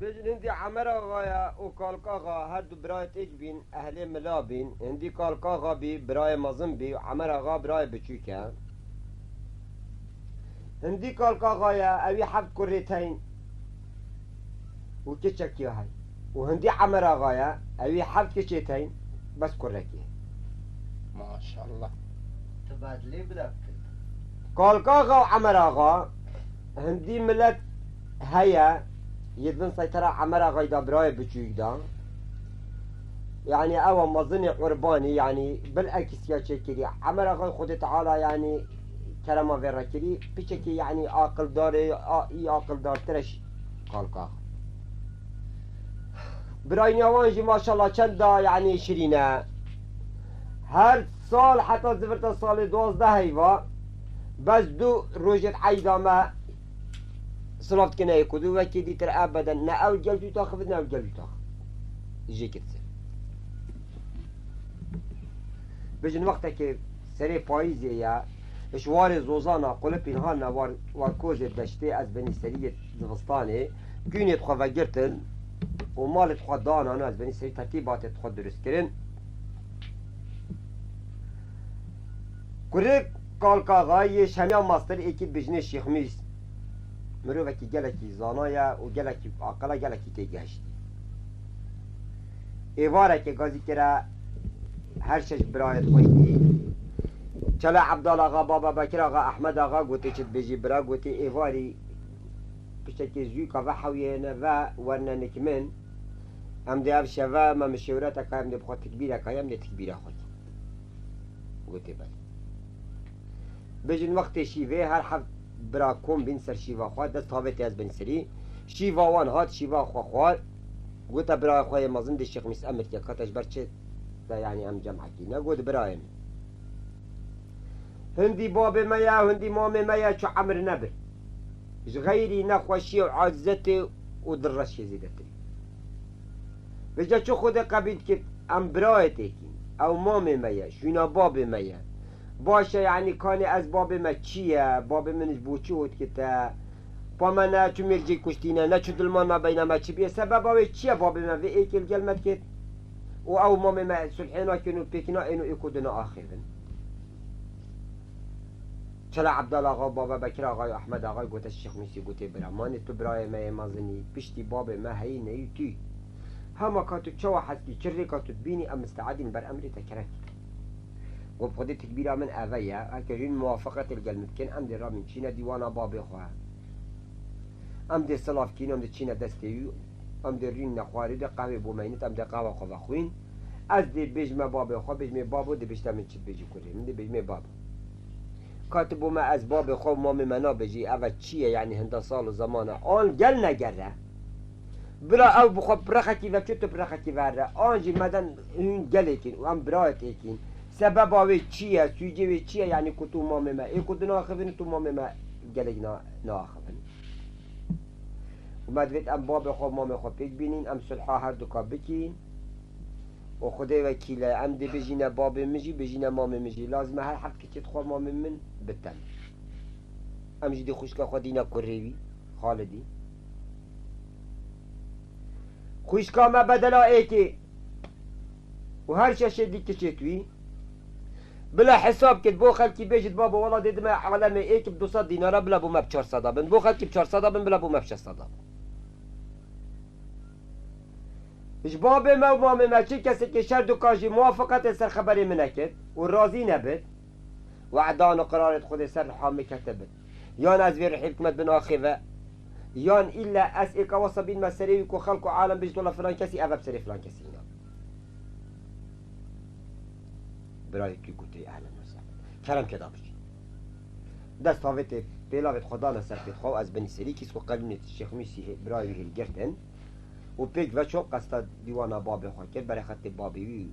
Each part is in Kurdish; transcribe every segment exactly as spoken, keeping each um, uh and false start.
Bêjin hindî Emer Axa ye û Kalk Axa her du birayê êk bîn, ehlê mila bîn. Hindî Kalk Axa bî, birayê mezin bî û Emer Axa birayê biçûk e. Hindî Kalk Axa ye, ewî heft kurê teyn û kiçekî hey. Û hindî Emer Axa ye, ewî heft kiçê teyn, bes kurekî. Maşallah. Tu bedlê bide bikir. Kalk Axa û Emer Axa, hindî milet heye, yê di bin seytera Emer Axayî da, birayê biçûyî da. Yanî ewa mezinê qurbanî, yanî bil ekisiya çêkirî. Emer Axayî Xwedê Teala, yanî kerema vê re kirî. Piçekî, yanî aqildarê, a, î aqildartir e ji Kalk Axa. Birayniya wan jî maşallah çenda, yanî şirîn e. Her sal heta zivirta salê duwazdeh heyva, bes du rojêt eyda me silav dikine êk û du, wekî dîtir ebeden ne ew gel dû taxivin, ne ew gel dû tax. Jê kit ser. Bijin wextekê serê payîzê ye, ji warê zozana qulipîn hane war, war kozê deştê, ez benî seriyê zivistanê, kûnê xwe vegirtin û malê xwe dana, ez benî serî tertîbatê xwe dirust kirin. Kurê Kalk Axayê Şemiya Mastir êkî bijnê Şêx Mîs. Mirovekî gelekî zana ye û gelekî aqil e, gelekî têgihiştî. Êvarekê gazî kire her şeş birayê xwe yî. Çele Ebdal Axa, Baba Bekir Axa, Ehmed Axa, gotê çi dibêjî bira, gotê êvarî piçekê zûka ve hewiyêne ve werne nik min. Em dê ev şeve me mişêwirete ka em dê bixwe tikbîreka, em dê tikbîra xwe kî. Gotê belê. Bijin wextê şîvê her heft bira kom bîn ser şîva xwe, dest havêtê ez bin serî. Şîva wan hat, şîva xwe xwar. Gote birayê xwe yê mezin dê Şêx Mîs emir ke, kate ji ber çi te, yanî em cemekî ne? Got birayê min. Hindî babê me ye, hindî mamê me ye, çu emir nebir. Ji xeyrî nexweşiyê û acizetê û dilreşiyê zêdetirî. Vêca çi Xwedê qebîl dikit, em birayê têkîn. Ew mamê me ye, şûna babê me ye. Baş e, yanî kanê ez babê me çi ye, babê min ji bo çi hot kite? Pa me ne çu mêrcê kuştîne, ne çu dilma me beyna me çi bîye. Sebeba wê çi ye babê me vê êkê li gel me dikit? Û ew mamê me sulhê nakin û pêk naên û êk û du naaxivin. Çela Ebdal Axa, Baba Bekir Axayê, Ehmed Axayê gote Şêx Mîsî, gotê bira, manê tu birayê me yê mezinî, piştî babê me heyî neyî tûy. Hema ka tu çawa hez kî, çi rêka tu dibînî, em misteedîn ber emrê te kerek. Got bi Xwedê tikbîra min eve ye, heke hûn muwafaqetê li gel min dikin, em dê ramîn çîne dîwana babê xwe. Em dê silav kîn, em dê çîne destê wî, em dê rîn nexwarî de qehwê bo meynit, em dê qehwa xwe vexwîn. Ez dê bêjme babê xwe, bêjmê babo, dê bêjte min çi dibêjî kurê min, dê bêjmê babo. Ka tu bo me ez babê xwe û mamê me nabêjî, eve çi ye, yanî hinda sal û zeman e, an gel negere. Bila ew bi xwe bi rexekî ve çû, tu bi rexekî ve re. An jî me den hûn gelêk in û em birayet êk in. Sebeba wê çi ye? Sûcê wê çi ye? Yanî ku tu mamê me ê ku dinaxivin, tu mamê me gelek na-, naaxivin. Û me divêt em babê xwe, mamê xwe pêk bînîn, em sulha her duka bikîn. Û Xwedê wekîl e, em dê bijîne babê min jî, bijîne mamê min jî. Lazim e her heft keçê xwe mamê min biten. Em jî dê xwişka xwe dîne kurê wî, Xalidî. Xwişka me bedela êkê û her şeşê dî kiçêt wî. Bila hesab kit, bo xelkî bêjit, babo, wela dê dime alemê êk bi du sed dînara, bila bo me bi çar sed a bin. Bo xelkî bi çar sed a bin, bila bo me bi şeş sed a bin. Ji babê me û mamê me çi kesekê şer duka jî muwafaqetê ser xeberê min nekir û razî nebit, we'dan û qirarê Xwedê ser riha min ketibin. Yan ez vê rihê bikime bin axê ve, yan îlle ez êka wesa bînme serê wî ku xelk û alem bêjit wela filan kesî ev e bi serê filan kesî îna. Birayê tu gotê ehlen we sehlen. Kerem ke da biçî. Dest havêtê pêlavêt xwe dane ser pêt xwe û ez binî serî kîs ku qelûnê Şêx Mîsî hê-, birayê wî hilgirtin û pêk veço qesta dîwana babê xwe kir, berê xetê babê wî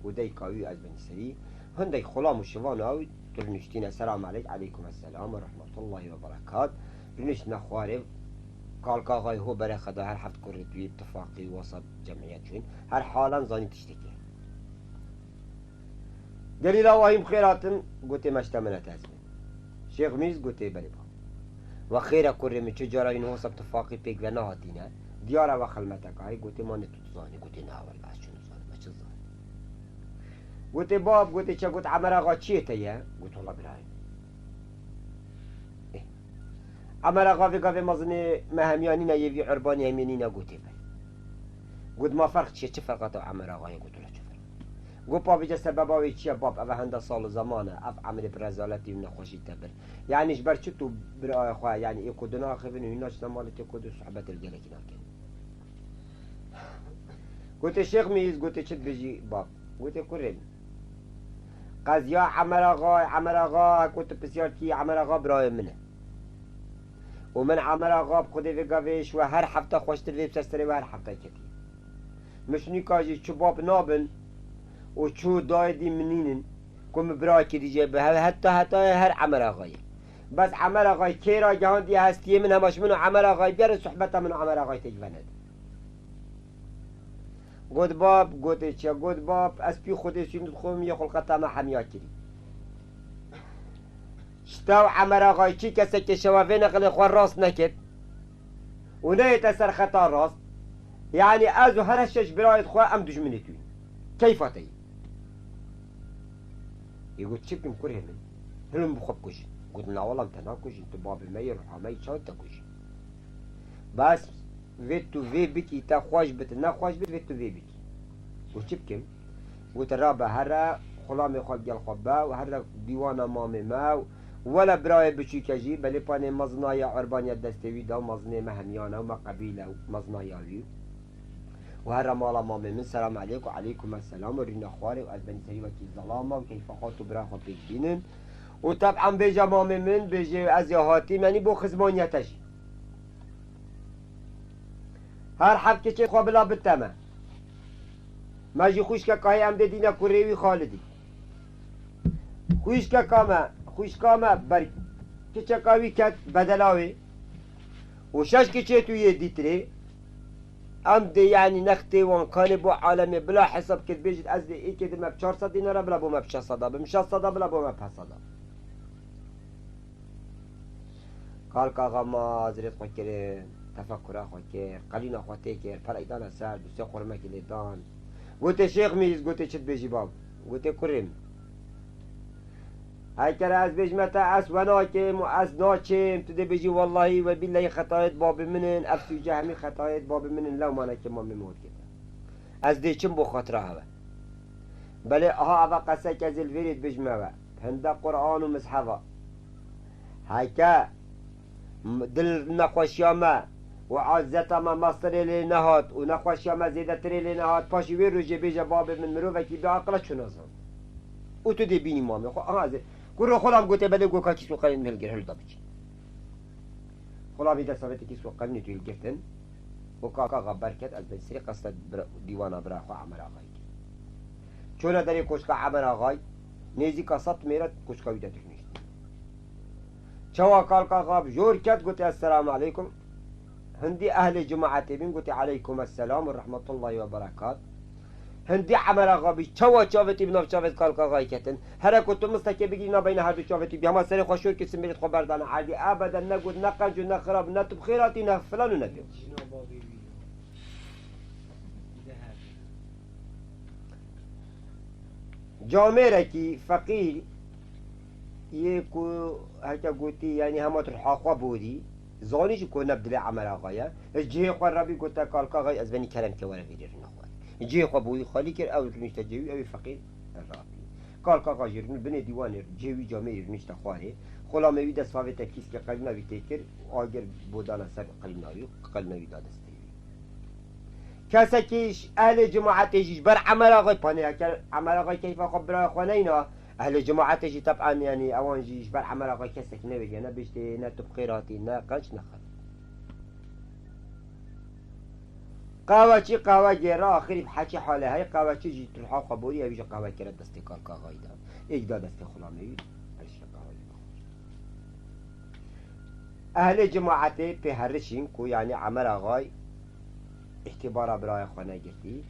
û dayika wî ez binî serî. Hindek xulam û şivan ew tu nuştîne, selam aleyk, aleykum esselam ve rahmetullahi ve berekat. Rûniştine xwarê, Kalk Axayê ho berê xwe da her heft kurê tu yê tifaqî wasa cemiyet çûn. Her halan zanî tiştekê. Gelîla wahîm xêr hatin, gotê meşte min e tezmin. Şêx Mîz gotê belê ba. Ve xêr e kurê min, çi cara wî niho seb tifaqî pêk ve nehatîne. Diyar e we xilmeteka heye, gotê, ma ne tu dizanî, gotê, na wele ez çi nizanim, ez çi dizanim. Gotê, bab, gotê, çi got, Emer Axa çiyê te ye? Got, wela birayê min. Ê. Emer Axa vê gavê mezinê me hemiya nîne, yê vî Urbanê hemiyê nîne, gotê, belê. Got, ma ferq çi ye, çi ferqa te û Emer Axayê? Got, wela çi ferq. Got, pa vêce sebeba wê çi ye, bab, ev hende sal û zeman e, ev emrê bi rezaletî û nexweşî te bir. Yanî ji ber çi tu birayê xwe, yanî ê ku dinaxivin û hîn naçine malê tê ku dû sohbet li gelekî nakin. Gotê, Şêx Mîz, gotê, çi dibêjî bab? Gotê, kurê min, qeziya Emer Axa, Emer Axa, heko tu pisyar kî, Emer Axa birayê min e. Û min Emer Axa bi Xwedê vê gavê ji we her hefte xweştir vê bi ser serê we her hefte ketiye. Min şinîka jî çi bab nabin û çi dayê dî min nînin ku min birakê dî jê bi hev heta heta her Emer Axayê. Bes Emer Axayê kê ragihandiye hestiyê min, hema ji min û Emer Axayê bigerin, sohbeta min û Emer Axayê têk venedin. Got, bab, gotê, çi ye? Got, bab, ez pî Xwedê sûnd dixwim, yê xulqeta me hemiya kirî. Ji te û Emer Axayê çi kesekê şewa vê neqilê xwe rast nekir û neyête ser xeta rast, yanî ez û her heşt şeş birayêt xwe em dijminê tu yîn. Keyfa te yî. Ê got, çi bikim kurê min? Hilin bi xwe bikujin. Got, na wela, em te nakujin, tu babê me yî, ruha me yî, çawa te kujin? Bes vê tu vê bikî, te xweş bit, nexweş bit, vê tu vê bikî. Got, çi bikim? Got, rabe here xulamê xwe gel xwe be û here dîwana mamê me û wele birayê biçûke jî, belê panê mezina ya Urban ya destê wî da, mezinê me hemiyan e û me qebîl e û mezina ya wî. Û here mala mamê min, selam eleyk û eleykum esselam û rîne xwarê û ez benî serî wekî zelama û keyfa xwe tu bira xwe pêk bînin. Û teb'an bêje mamê min, bêje ez ya hatîm, yanî bo xizmaniyete jî. Her heft keçê xwe bila bite me. Me jî xwişkeka heye, em dê dîne kurê wî Xalidî. Xwişkeka me, xwişka me ber kiçeka wî ket bedela wê. Û şeş kiçê tu yê dîtirê. Em dê, yanî, nextê wan kanê bo alemê bila hesab kir, bêjit, ez dê êkê di me bi çar sed dînara bila bo me bi şeş sed da, bi şeş sed da bila bo me bi heft sed da. Kalk axa ma zirêt xwe kirin, tefekura xwe kir, qelîna xwe tê kir, perek dane ser, du sê xurmekî lê dan. Gotê, Şêx Mîz, gotê, çi dibêjî bab? Gotê, kurê min, hekere ez bêjime te, ez we nakêm û ez naçêm, tu dê bêjî, wellahî we bîllehî xetayêt babê min in, ev sûce hemî xetayêt babê min in, lewma neke mamê min we dikete. Ez dê çim bo xatira hewe. Belê aha eva qesek ez ê li vêrê dibêjime we. Hinde Quran û misheva. Heke m-, dil nexweşiya me û azeta me mastirê lê nehat û nexweşiya me zêdetirê lê nehat, paşî wê rojê bêje babê min mirovekî bêaqil e çûna zand. Û tu dê bînî mamê xwe. Aha ez ê. Kuro xulam gotê belê goka kîs û qelîn hilgir hilda bikî. Xulamî dest avêtê kîs û qelînê tu hilgirtin. Û kaka axa berket ez bê sirê qesta bira-, dîwana bira xwe Emer Axayê kir. Çûne derê koçka Emer Axayê, nêzîka sed mêre koçka wî de dirûnişt. Çawa Kalk Axa bi jor ket, gote, "Esselamu aleykum." Hindî ehlê cemaetê bîn, gote, "Aleykum esselam û rahmetullahi ve berekat." Hindî Emer Axa bî, çawa çavêtî bi nav çavêt Kalk Axayê ketin. Here ku tu mistekê bigirî nabeyne her du çavêtî bî. Hema serê xwe şor kir, simbêlêt xwe berdane erdî. Ebeden ne got, ne qenc û ne xirab, ne tu bi xêr hatî, ne filan û ne filan. Camêrekî feqîr yê ku heke gotî, yanî hema tu riha xwe borî, zanî jî ku ne bi dilê Emer Axa ye. Ji cihê xwe re bî gote, "Kalk Axayê, ez benî kerem ke were vêrê rûna xwarê." Cihê xwe bo wî xalî kir, ew rûnişte cihê wî, ew ê feqîr ratî. Kalk Axa jî rûn-, binê dîwanê cihê wî camêrî rûnişte xwarê. Xulamê wî dest avête kîskê qelîna wî tê kir, agir bo dana ser qelîna wî, qelîna wî da destê wî. Kesekî ji ehlê cemaetê jî ji ber Emer Axayê, panê heke Emer Axayê keyfa xwe birayê xwe neyna, ehlê cemaetê jî teb'an, yanî ewan jî ji ber Emer Axayê kesekî newêriye, ne biştê, ne tu bi xêr hatî, ne qenc, ne xir. Qehweçî qehwe gêra, axirî bi heçî halê hey, qehweçî jî tu riha xwe borî, ew jî qehwe kire destê Kalk Axayî de. Êk da destê xulamê wî, her şey qehwe jî. Ehlê cemaetê pê herişîn ku, yanî, Emer Axayê îhtîbara birayê xwe negirtî.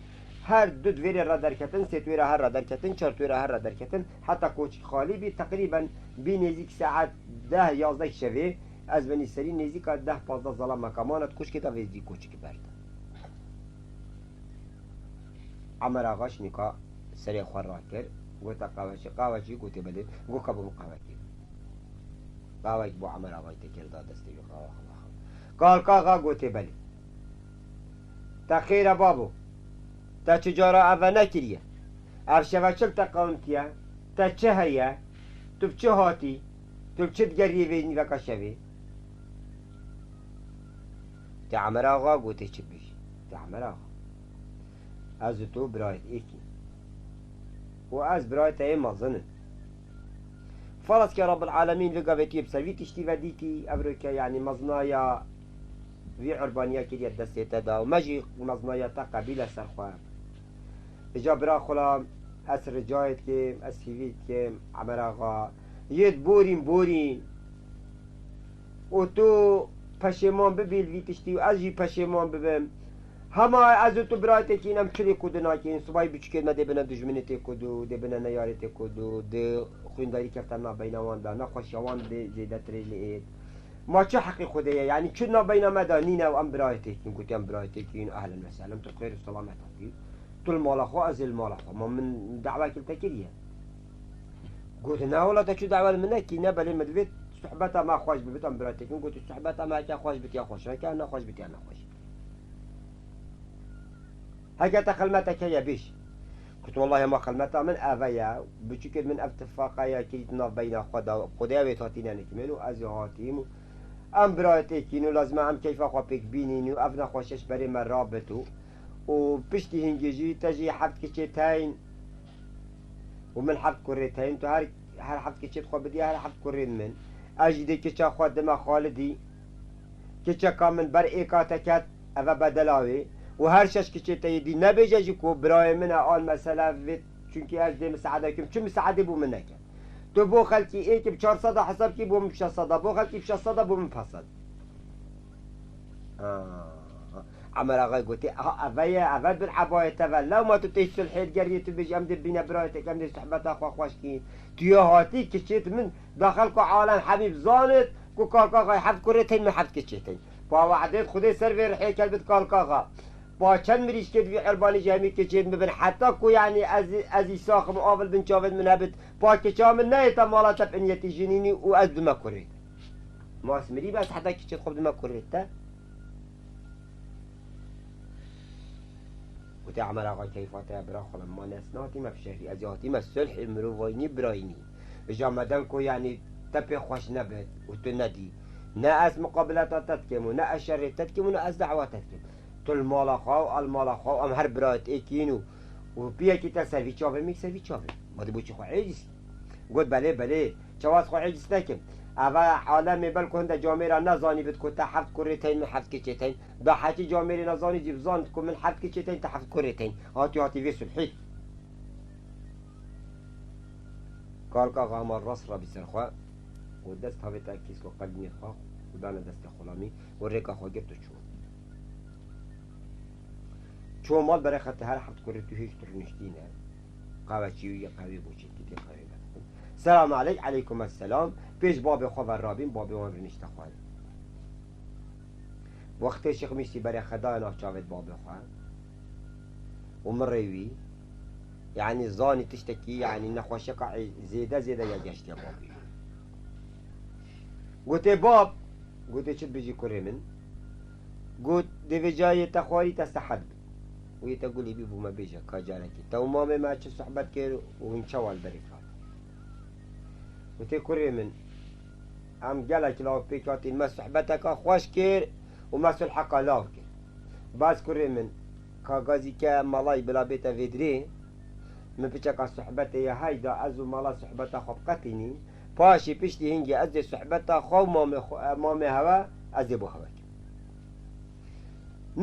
Her du di vêrê re derketin, sê di wêra her re derketin, çar di wêra her re derketin. Heta koçik xalî bî, teqrîben bî nêzîk saet deh yazdeh şevê. Ez venî serî nêzîka deh pazdeh zala mekaman et kuşkê de vêzdî koçikî berda. Emer Axa şinîka serê xwe rakir, gote, "Qaweçî, qaweçî?" Gote, "Belê." Go, "Ka bo min qawekê." Qawek bo Emer Axayî te kir da destê wî, qawa xwe xwe. Kalk Axa gote, "Belê." Te xêr e babo. Te çi cara eve nekiriye? Ev şeve çi li te qewimtiye? Te çi heye? Tu bi çi hatî? Tu bi çi digeriyê vê nîveka şevê? Te Emer Axa gote çi dibêjî? Te Emer Axa. Ez û tu birayêt êk in. Û ez birayê te yê mezin im. Faras ke Rabbil Alemîn vê gavê tu yê bi ser vî tiştî ve dîtî, evroke, yanî mezinaya vî qurbaniya kiriye destê te de û me jî mezinaya te qebîle ser xwe. Îca bira xulam, ez ricayê dikim, ez hîvî dikim, Emer Axa, yê borîn, borîn. Û tu peşêman bibî li vî tiştî û ez jî peşêman bibim. Hema ez û tu birayê têkîn, em çi lê ku di nakîn, sibayî biçûkê me dê bine dijminê tê ku du, dê bine neyarê tê ku du, di xwîndarî kefte navbeyna wan de, nexweşiya wan dê zêdetirê lê êt. Ma çi heqê Xwedê ye? Yanî çi navbeyna me de nîne û em birayê têkîn, gotiye em birayê têkîn, ehlen ve sehlen, tu xêr û selamet hatî. Tu li mala xwe, ez ê li mala xwe. Ma min dawekî li te kiriye? Gote, "Ne wela te çi dawa li min nekî, ne belê min divê sohbeta me xweş bibit, em birayê têkîn." Gote, "Sohbeta me heke xweş bitiya xweş, heke nexweş bitiya nexweş." Heke te xilmetek heye bêj. Gotim, "Wellahî hema xilmeta min eve ye. Biçûkê min ev tifaqa ya kirî di nav beyna xwe de. Xwedê ew ê hatî nenikimên û ez ê hatîm û em birayê têkîn û lazim e em keyfa xwe pêk bînîn û ev nexweşiya ji berê me rabit û, û piştî hingê jî te jî heft kiçê teyn û min heft kurê teyn. Tu her, her heft kiçê xwe bidî, her heft kurên min. Ez jî dê kiça xwe dime Xalidî. Kiçeka min ber êka te ket, eve bedela wê. Û her şeş kiçê te yê dî nebêje jî ku birayê min e, an mesele vê, çunkî ez dê misaade kim, çi misaadê bo min neke. Tu bo xelkî êkî bi çar sed a hesab kî, bo min bi şeş sed a, bo xelkî bi şeş sed a, bo min pênc sed." Ha. Emer Axayî gotê, "Aha, eve ye, eve bin ebayê te ve. Lewma tu tê sulhê digeriyê, tu bêjî, em dê bîne birayê te, em dê sohbeta xwe xweş kî. Tu yê hatî kiçêt min da xelk û alem hemî bizanit ku Kalk Axayî heft kurê teyn min heft kiçê teyn. Pa wehdêt Xwedê ser vê rihê kel bit Kalk Axa. Pa çend mirîşkê di vî qurbanî jî hemî kiçêt min bin. Heta ku yanî ez, ez îsaxim û avil bin çavêt min hebit. Pa kiça min neyê te mala te bi iniyetî jinînî û ez dime kurê te." Ma ez mirî be, ez heta kiçêt xwe bidime kurê te. Gote, "Emer Axa, keyfa te ya bira xwe, ma ne ez nehatîme bi şerî, ez ê hatîme sulhê mirovayînî birayînî. Îja me den ku yanî te pê xweş nebit û tu nedî. Ne ez muqabileta te dikim û ne ez şerê te dikim û ne ez dawa te dikim. Tu li mala xwe û ez li mala xwe û em her birayêt êkîn û, û piyekî te ser vî çavê min, ser vî çavê. Ma di bo çi xwe êcîz?" Got, "Belê, belê. Çawa ez xwe êcîz nekim? Eve alemê belku hinde camêra nezanî bit ku te heft kurê teyn min heft kiçê teyn. Da hekî camêrê nezanî jî bizanit ku min heft kiçê teyn, te heft kurê teyn. Hatî hatî vê sulhî." Kalk Axa hema rast rabî ser xwe û dest havêt kîs ku qelbînê xwe û dane destê xulamî û rêka xwe girt û çû. Çû mal berê xete her heft kurê tu hêj tu rûniştîne. Qaweçî wî qehwê bo çêkî tê qehwê vedixwin. "Selam aleyk." "Aleykum esselam." Pêş babê xwe ve rabîn, babê wan rûnişte xwe. Wextê şixmiştî berê xedayê nav çavêt babê xwe û mirê wî, yanî zanî tiştekî, yanî nexweşiyeka zêde zêde ya geştiye babê wî. Gotê, "Bab," gotê, "Çi dibêjî kurê min?" Got, "Dê vê cayê te xwarî te sehet bi. Û yê te gulê bî bo me bêje, ka carekê te û mamê me çi sohbet kir û hûn çawa li berê ket?" Gotê, "Kurê min, em gelek law pêk hatîn, me sohbeteka xweş kir û me sulheka law kir. Bes kurê min, ka gazî ke malayî bila bête vê dirê, min piçeka sohbetê ye heyda ez û mala sohbeta xwe biqetînî. Paşê piştî hingê ez dê sohbeta xwe û mamê xwe, mamê hewe ez dê bo hewe kim."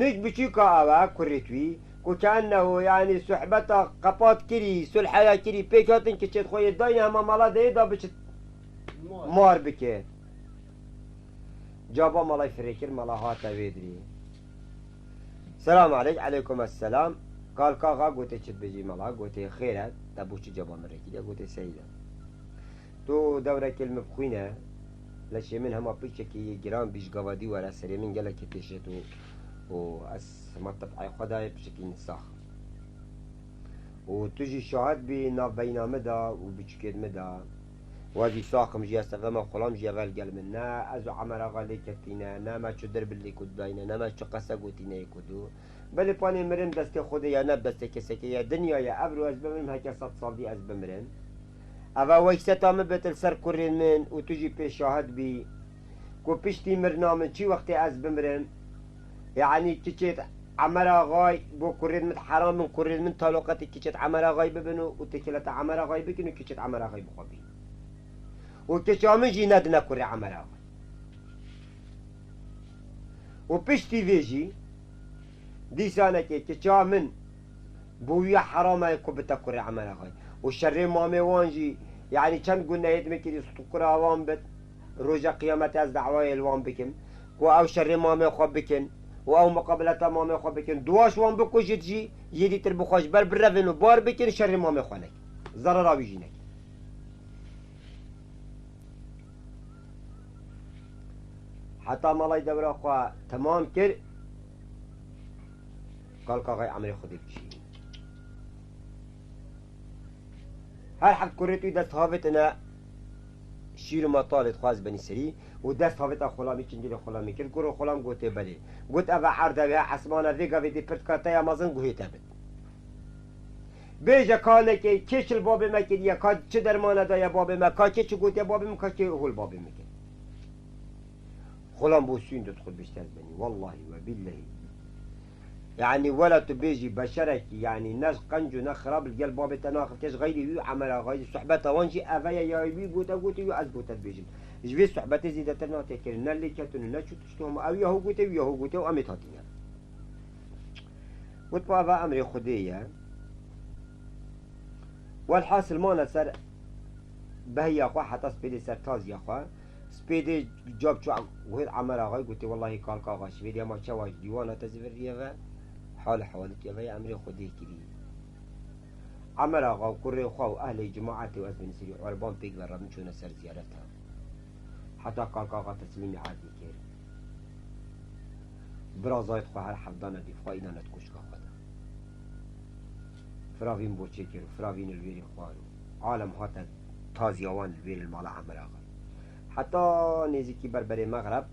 Nûk biçûka ewe, kurê wî, ku ke'ennehu, yanî sohbeta qepat kirî, sulheya kirî, pêk hatin kiçêt xwe yê dayne hema mala de yê da biçit mar bike. Caba malay firê kir, mala hate vê dirê. "Selam aleyk." "Aleykum esselam." Kalk Axa gotê, "Çi dibêjî mala?" Gotê, "Xêr e, te bo çi caba min rê kiriye?" Gotê, "Seyîd e, tu dewrekê li min bixwîne, Leşê min hema pîçekî yê giran bî ji gava dî were serê min gelekî têşet û, û ez hema teb'ê xwe dayê pişekî min sax. Û tu jî şahid bî navbeyna min de û biçûkên min de. Wa jî sax im jî ez tevema xulam jî evel gel min. Ne ez û Emer Axa lê ketîne, ne me çi dir bi lê ku dayne, ne me çi qese gotîne yê ku dû. Belê panê mirin destê Xwedê ye, ne bi destê kesekê ye. Dinya ye, evro ez bimirim, heke sed sal dî ez bimirim. Eva wekseta min bêt li ser kurên min û tu jî pê şahid bî ku piştî mirina min çi wextê ez bimirim, yanî kiçêt Emer Axay bo kurên min heram in, kurên min taloqetê kiçêt Emer Axay bibin û, û têkileta Emer Axay bikin û kiçêt Emer Axay bi xwe bîn. Û kiça min jî nedine kurê Emer Axay. Û piştî vê jî dîsanekê kiça min bo wî heram e ku bite kurê Emer Axay. Û şerê mamê wan jî, yanî çend gunehêt min kirî, stûkura wan bit, roja qiyametê ez dawayê li wan bikim ku ew şerê mamê xwe bikin û ew muqabileta mamê xwe bikin. Duwaş wan bikujit jî, yê dîtir bi xwe ji ber birevin û bar bikin, şerê mamê xwe nekin. Zerera wî jî nekin. Heta malay dewra xwe temam kir, Kalk Axay emrê Xwedê bikişînin. Her heft kurê tu dest havêtine şîr û metalê dixwaz benî serî û dest havêta xulamî, çingilê xulamî kir. Guro xulam gotê belê. Got, eve erde wê, esmana vê gavê dê pirtka te ya mezin guhê te bit. Bêje ka nekê, kê çi li babê me kiriye, ka çi dermane daye babê me, ka kê çi gotiye babê min, ka kê hol babê min kir. Xulam bo sûnd dixwe biştez benî. Wellahî we billehî. Yanî wela tu bêjî beşerekî, yanî ne qenc û ne xirab li gel babê te naxifte ji xeyrî wî Emer Axayî, sohbeta wan jî eve ye, ya wî gote gote, ya ez gote dibêjim. Ji vê sohbetê zêdetir nate kirin. Ne lê ketin û ne çû tişt û hema ew ya ho gote, wî ya ho gote û em ê hatîne. Got, "Bava, emrê Xwedê ye." Welhasil mane ser behiya xwe heta spêdê ser taziya xwe. Spêdê cab çû guhêt Emer Axayî, gotê, "Wellahî Kalk Axa, şivêdî hema çawa ji dîwana te ziviriye ve, hal hewalitiye ve ya emrê Xwedê kirî." Emer Axa û kurê xwe û ehlê cemaetê û ez benî serî erban pêk ve rabin çûne ser ziyareta. Heta Kalk Axa teslîmî erdê kir. Birazayê xwe her heft dane dîv xwe, înan di koşka xwe de. Firavîn bo çêkir û firavîn li wêrê xwar û alem hate taziya wan li wêrê li mala Emer Axayî. Heta nêzîkî berberê mexreb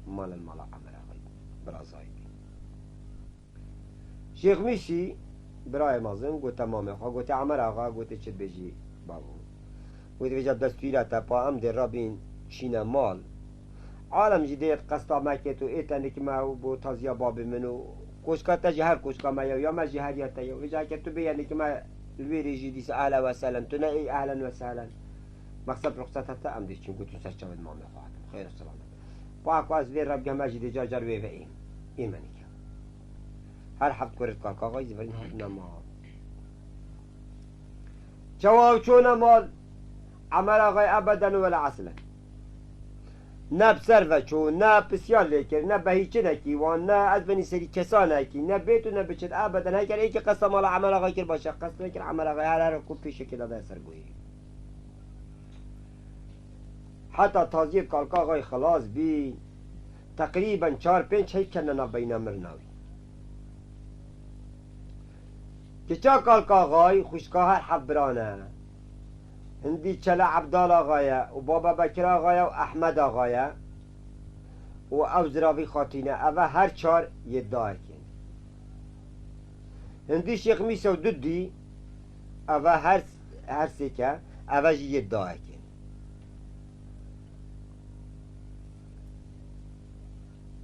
mane li mala Emer Axayî. Birazayê bî. Şêx Mîsî, birayê mezin, gote mamê xwe, gote, "Emer Axa," gote, "çi dibêjî bavo?" Gote, "Vêca destûra te pa em dê rabîn çîne mal. Alem jî dê qesta me kêt û ê te nikime û bo taziya babê min û koşka te jî her koşka me ye û ya me jî her ya te ye. Vêca heke tu bêye nikime li wê rê jî dîsa ehlen we sehlen, tu ne ê ehlen we sehlen. Meqsed ruxseta te em dê çin." Gotin, "Ser çavên mamê xwe hatim. Xeyr û selamet." Pa ku ez vê re bigem, ez jî dê car car wê ve êm. Ê me nike. Her heft kurê Kalk Axayî zivirîn hatine mal. Çawa ew çûne mal, Emer Axayî ebeden wela eslen. Ne bi ser ve çû, ne pisyar lê kir, ne behî çinekî wan, ne ez benî serî kesanekî, ne bêt û ne biçit ebeden. Heker êkî qesta mala Emer Axayî kir, baş e, qest nekir Emer Axayî her her ku pêşekê de ser guhê. Heta taziyê Kalk Axayî xilas bî, teqrîben çar pênc heyv kene navbeyna mirina wî. Kiça Kalk Axayî xwişka her heft biran e. Hindî Çele Ebdal Axa ye û baba Bekir Axa ye û Ehmed Axa ye û ew Ziravî Xatîn e. Eve her çar yê dayekê ne. Hindî Şêx Mîsa û Dudî, eve her, her sêke, eve jî yê dayekê ne.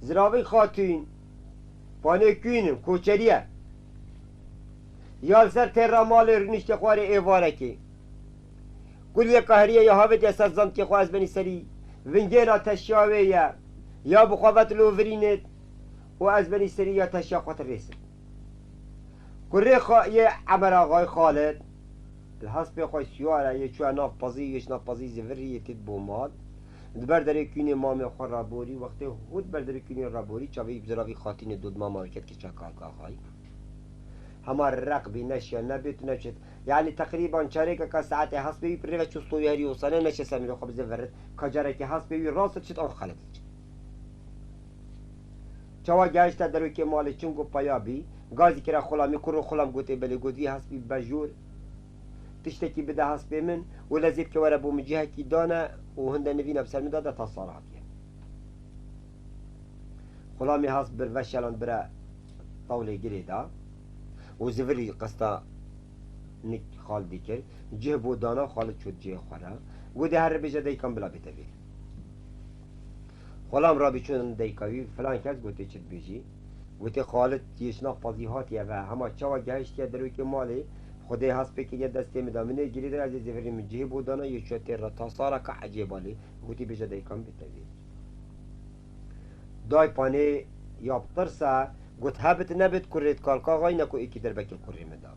Ziravî Xatîn, panê kûyîn in, koçerî ye. Ya li ser têra malê rûniştê xwarê êvarekê. Kuliyê qehriye ya havêtiye ser zantikê xwe ez benî serî. Vingêna teşiya wê ye. Ya bi xwe ve tu li virînêt û ez benî serî ya teşiya xwe tu rêsit. Kurê xwe yê Emer Axayî Xalid, li hespê xwe siyar e, yê çûye nav pezî, yê ji nav pezî zivirî, yê têt bo mal. Di ber derê kûnê mamê xwe raborî, wextê hût ber derê kûnê raborî, çavê Ziravî Xatînê dod mama wê ket kiça Kalk Axayî. Hema req bî, neşiya nebê tu neçit. Yanî teqrîban çarêkeka saetê hespê wî pirê ve çû stoyerî û sane neçe semîrê xwe bize verit. Ka carekê hespê wî rast çit an xelet çit. Çawa gehişte derokê malê çin got peya bî. Gazî kire xulamî, kur û xulam gotê belê, got vî hespî bejûr. Tiştekî bide hespê min û lezê bike were bo min cihekî dane û hinde nivîna bi ser min da de tasar hatiye. Xulamî hesp bir veşelan bire tawlê girê da û zivirî qesta nik Xalidî kir. Cih bo dana Xalid çû cihê xwe re. Gotê here bêje deykan bila bête vê. Xulam rabî çûn deyka wî, filan kes gotê çi dibêjî? Gotê Xalid yê şina pazî hatiye ve, hema çawa gehiştiye derokê malê, Xwedê hespê kiriye destê min da. Min ê girê de ez ê zivirî min cihê bo dana yê çûye têr re tasara ka ecêba lê. Gotî bêje deykan bête vê. Day panê ya bi tirse, got hebit nebit kurê di Kalka Xay ne ku êkî dirbekê kurê min da.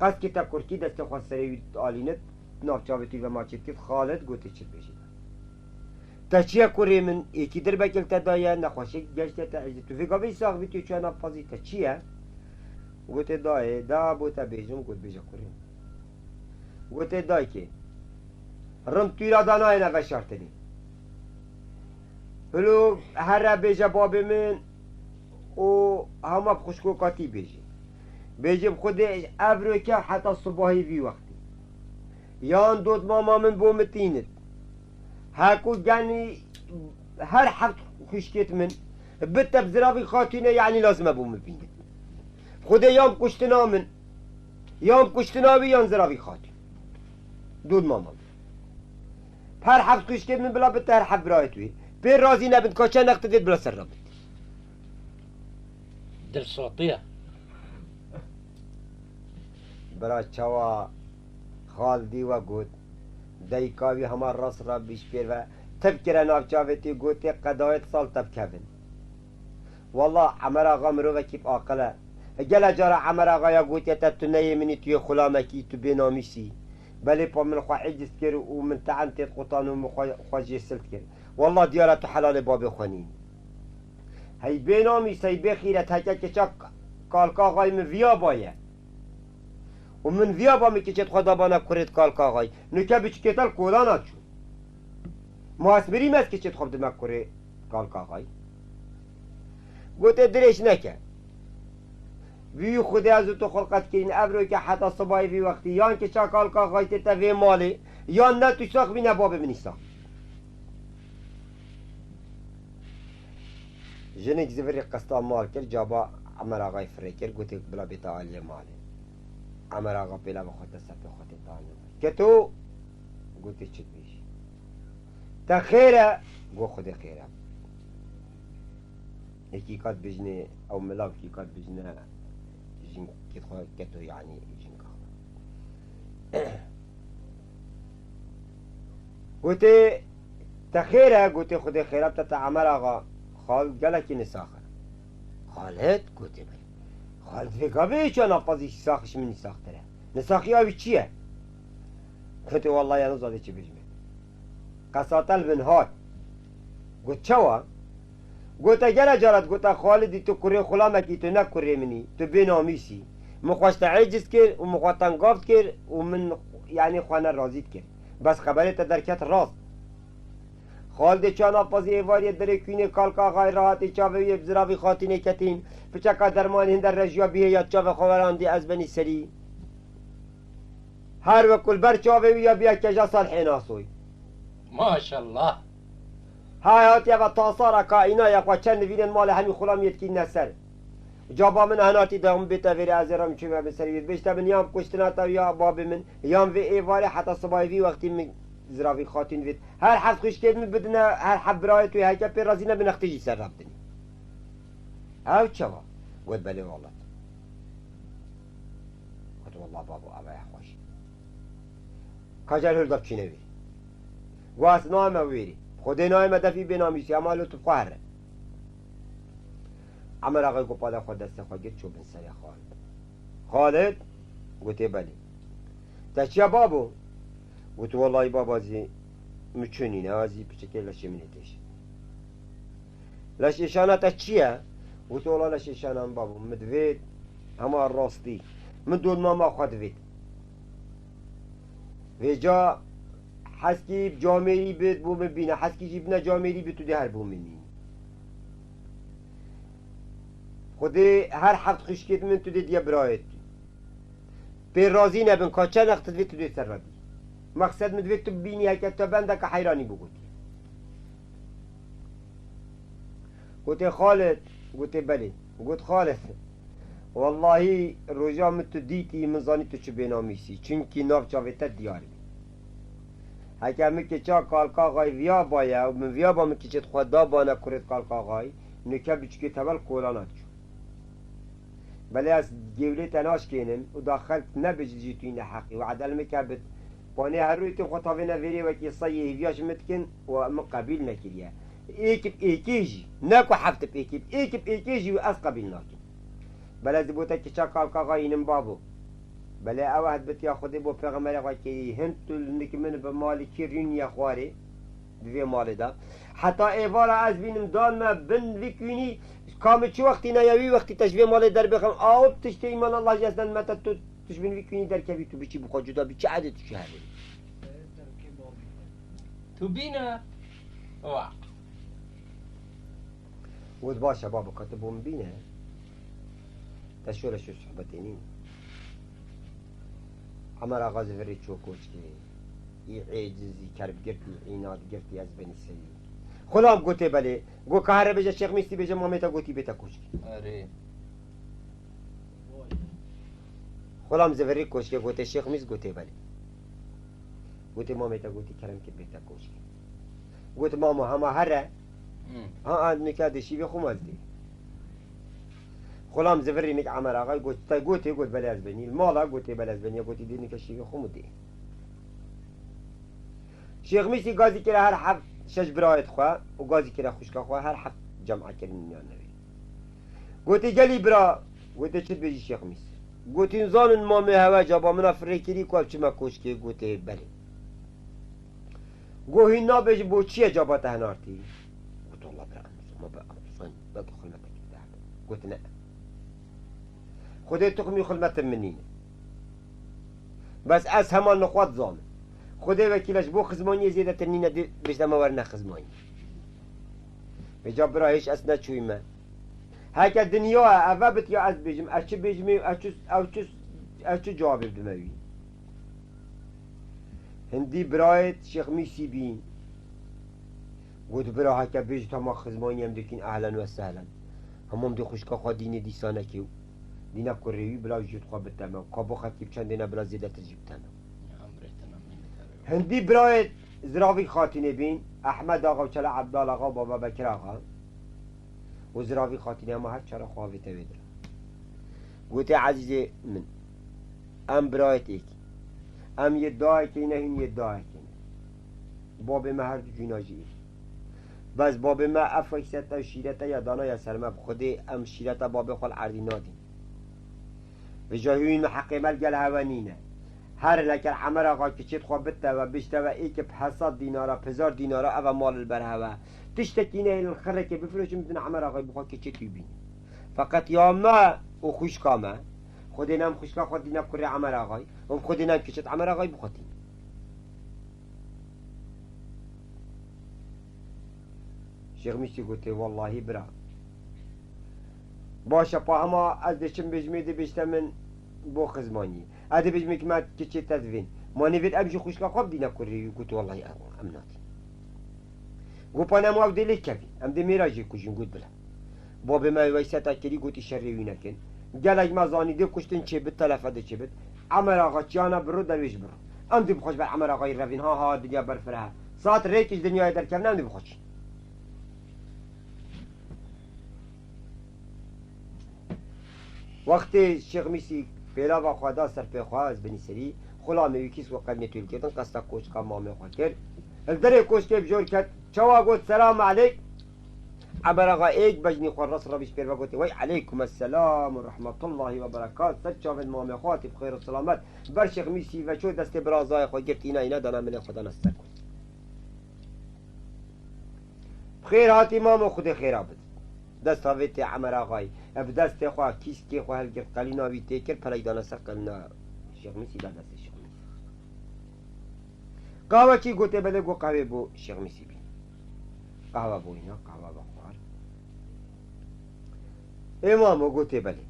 Qeskî te kurkî destê xwe serê wî alînit, nav çavê tî ve maçê dikit, Xalid gotê çi dibêjî. Te çi ye kurê min, êkî dirbekê li te daye, nexweşik geştiye te ecdî. Tu vê gavê sax bî tu çûye nav pazî, te çi ye? Gotê dayê, da bo te bêjim, got bêje kurê min. Gotê dayikê, rind tûra da nayêne veşartinê. Hilo here bêje babê min û hema bi xwişkoka tî bêjî. Bêjî bi Xwedê evroke heta sibahî vî wextî. Yan dot mama min bo min tînit. Heko genî her heft xwişkêt min bite bi ziravî xatûnê, yanî lazim e bo min bînit. Xwedê yan kuştina min, yan kuştina wî, yan ziravî xatûn. Dot mama min. Her heft xwişkêt min bila bite her heft birayêt wî. Pê razî nebin, ka çend next divêt bila ser re bit. Dilsatiye. Bira çawa Xaldî we got, dayika wî hema rast re bîşpêr ve, tiv kire nav çavê tî, gotê qedayet sal te bikevin. Walla Emer Axa mirovekî bi aqil e. Gele cara Emer Axaya gotiye te tu neyê min î, tu yê xulamekî, tu bênamîs î. Belê pa min xwe eciz kir û min te'en têt qutan û min xwe, xwe jê silt kir. Walla diyar e tu helalê babê xwe nînî. Hey bênamîs, hey bêxîret, heke keça Kalka Axayî min viya baye. Û min viya ba min keçê xwe dabana kurê di Kalka Axayî. Nuke biçikê te li kolana çû. Ma ez mirî me ez keçê xwe bidime kurê Kalka Axayî. Gotê dirêj neke. Vî Xwedê ez û tu xulqet kirîn, evroke heta sibayê vî wextî, yan keça Kalka Axayî tê te vê malê, yan ne tu sax bî ne babê min î sax. Jinik zivirî qesta mal kir, caba Emer Axayî firê kir, gotê bila bête aliyê malê. Emer Axa pêla bi xwe te sepê xwe tê tanî. Keto! Gotê çi dibêjî? Te xêr e? Got Xwedê xêr e. Êkî ka dibêjinê ew milav, êkî ka dibêjine jinkê xwe keto, yanî jinka xwe. Gotê, te xêr e? Gotê, Xwedê xêr e, te, te Emer Axa. Xalid gelekî nisax e. Xalid? Gotê, belê. Xalid vê gavê çûye nav pazî sax ji min nisaxtir e. Nisaxiya wî çi ye? Gotê, wallahî ez nizanî çi bêjim. Qesate li min hat. Got, çawa? Gote, gele cara digote Xalidî, tu kurê xulamekî, tu ne kurê min î, tu bênamîs î. Min xwe ji te eciz kir û min xwe tengav kir û min, yanî, xwe nerazî dikir. Bes xeberê te derket rast. Xalidê çûye nav pazî êvariyê derê kûnê Kalka Axayî re hatî, çavê wî yê bi ziravî xatînê ketîn. Piçeka dermanî hinde rejiya bihêya çavê xwe werandî, ez benî serî. Her wekul ber çavê wî ya biya keja Salihê Nasoy. Maşallah. Hay hatiye ve tasara kaîna ya xwe çend nivînên malê hemî xulam yê dikîne ser. Caba min henatî da min bête vêrê, ez ê re min çûme min serî wî. Bêjte min yan kuştina te ya babê min, yan vê êvarê heta sibayê vî wextî min ziravî xatîn vêt. Her heft xwişkê min bidine, her heft birayê tu yê heke pê razî nebin, nextê jî ser re bidinî. Ew çawa? Got belê welat. Got wallah babo, eve ye xweş. Ka cer hûr da biçîne wî. Got ez nayme wêrî. Xwedê nayme defî bênamîsî, hema lo tu xwe here. Emer Axayî got pade xwe destê xwe girt çû bin serê Xalid. Xalid? Gotê belê. Te çiya babo? Got wallahî baba zî min çû nîne, ez zî piçekê leşê min ê têşin. Leş êşana te çi ye? Got wala leş êşana min babo, min divê Hema rastî. Min dot mama xwe divêt. Vêca heskî bi camêrî bit bo min bîne, heskî jî bine camêrî bit tu dê her bo min nîn. Xwedê her heft xwişkêt min tu dê diye birayêt. Pê razî nebin ka çend wext divê tu dê ser ve bî. Mexsed min divê tu bibînî heke te bendeke heyranî bigotî. Gotê Xalid, gotê belê. Got Xalid, wellahî roja min tu dîtî, min zanî tu çi bênamîsî. Çunkî nav çavê te diyar bî. Heke min kiça Kalkaxay viya baye û min viya ba min kiçêt xwe da bana kurêt Kalkaxay, nûke biçûkê tewel kolana diçû. Belê ez gewlê te naşkênim û da xelk nebijî tu yî neheqî û edel min ke bit. Panê her rûyê tên xwe tavêne vêrê wekî seyê hêviya ji min dikin û min qebîl nekiriye. Êk bi êkê jî, ne ku heft bi êkê, bi êk bi êkê jî ez qebîl nakim. Belê ez dibû te kiça Kalkaxay înim babo. Belê ew het bitiya Xwedê bo pêxemberê xwe kirî. Hin tu li nik min bi malî kî rîniye xwarê. Di vê malê de. Heta êvara ez bînim dan me bin vî kûnî, ka min çi wextî ne ya wî wextî te ji vê malê derbêxim. Aw tiştê îman Allah jî ez ne me te tu, tu ji bin vî kûnî derkevî tu biçî bi xwe cuda bî, çi edê tu şeherê. Tu bîne. Wa. Got baş e babo, ka tu bo min bîne. Te şöyle şu sohbetê nîn. Emer Axa zivirî ço koçkê. Î êcizî kerb girtî, înad girtî, ez benî serî. Xulam gotê belê. Got ka here bêje Şêx Mîsî bêje mamê te gotî bê te koçkê. Erê. Xulam zivirî koçkê gotê Şêx Mîs gotê belê. Gotê mamê te gotî kerem kir bê te koçkê. Got mamo hema here. Hmm. Ha, an nika de şîvê xwe maz dê. Xulam zivirî nik Emer Axay got, te gotê got belê ez benî. Mala gotê belê ez benî. Gotî dê nika şîvê xwe mu dê. Şêx Mîsî gazî kire her heft şeş birayêt xwe û gazî kire xwişka xwe her heft cema kirin yan nevê. Gotê gelî bira, gotê çi dibêjî Şêx Mîs? Gotîn zanin mamê hewe caba min a firê kirî ku ev çime koçkê, gotê belê. Go hîn nabêjî bo çi ye caba te hinartî? Got walla bira em zoma be em zan belkî xulmetekî te hebe. Got ne. Xwedê tuxmî xulmetin min nîne. Bes ez heman li xwe dizanim. Xwedê wekîl e ji bo xizmaniyê zêdetir nîne dê bêjte me werne xizmaniyê. Vêca bira hêj ez neçûyî me. Heke dinya e, eve bitiya ez bêjim, ez çi bêjimê, ez çi, ew çi, ez çi cewabê bidime wî? Hindî birayê Şêx Mîsî bîn. Got bira heke bêjî tama xizmanî em dikin ehlen we sehlen. Hemû em dê xwişka xwe dînê dîsa nekê û dîna kurê wî bila jî xwe biteme. Ka bo xelkî bi çendê ne bila zêdetir jî biteme. Hindî birayê Ziravî Xatînê bîn, Ehmed Axa û Çela Ebdal Axa û Baba Bekir Axa. Û Ziravî Xatînê hema her çara xwe avête wê dira. Gotê, Ezîzê min, em birayêt êk in. Em yê dayekê ne, hîn yê dayekê ne. Babê me her du cîna jî êk. Bes babê me ev feysete û şîrete ya dana ya ser me bi Xwedê, em şîreta babê xwe li erdî nadîn. Vêca hûn me heqê me li gel hewe nîne. Her leker Emer Axa kiçêt xwe bite we, bişte we êk bi hesad dînara, pizar dînara, eve mal li ber hewe. Tiştekî nehêlin xirekê bifiroşin bidin Emer Axayî bixwe kiçêt wî bîne. Feqet ya me û xwişka me, Xwedê nem xwişka xwe dîne kurê Emer Axayî, û Xwedê nem kiçêt Emer Axayî bixwe tîne. Şêx Mîsî gotê, wellahî bira. Baş e, pa hema ez dê çim bêjimê dê bêjte min bo xizmanî. Ez dê bêjimê ki me kiçê te divên. Ma nêvêt em jî xwişka xwe bidîne kurê wî, got, wellahî em, em nadîn. Got, pa nema ew dê lê kevîn. Em dê mêra jê kujin, got, bila. Babê me wey seta kirî, gotî şerê wî nekin. Gelek me zanî dê kuştin çê bit, telefe dê çê bit. Emer Axa çiyana biro derwêş biro. Em dê bixwe ji ber Emer Axayî revîn. Ha ha, dinya berfireh e. Saet rêkî ji dinyayê derkevin, em dê bixwe çin. Wextê Şêx Mîsî pêlava xwe da ser pê xwe, ez binî serî, xulamê wî kîs we qednê tûl ketin, qesta koçka mamê xwe kir. Li derê koçkê bi jor ket, çawa got, selam eleyk. Emer Axa êk bejnî xwe rast re bîst pêr ve gotê, wey eleykum esselam û rehmetullahî ve berekat, ser çavên mamê xwe hatî bi xêr û selamet, ber Şêx Mîsî ve ço destê birazayê xwe girt, îna îna dana milê xwe dana ser xwe. Bi xêr hatî mamo, Xwedê xêra bid. Dest havê tê Emer Axayî. Ev destê xwe, kîskê xwe hilgirt, qelîna wî tê kir, pelek dane ser qelîna Şêx Mîsî, da destê Şêx Mîsî. Qehwe çî? Gotê belê, got qehwê bo Şêx Mîsî bîn. Qehwe bo îna, qehwe ve xwar. Ê mamo, gotê belê.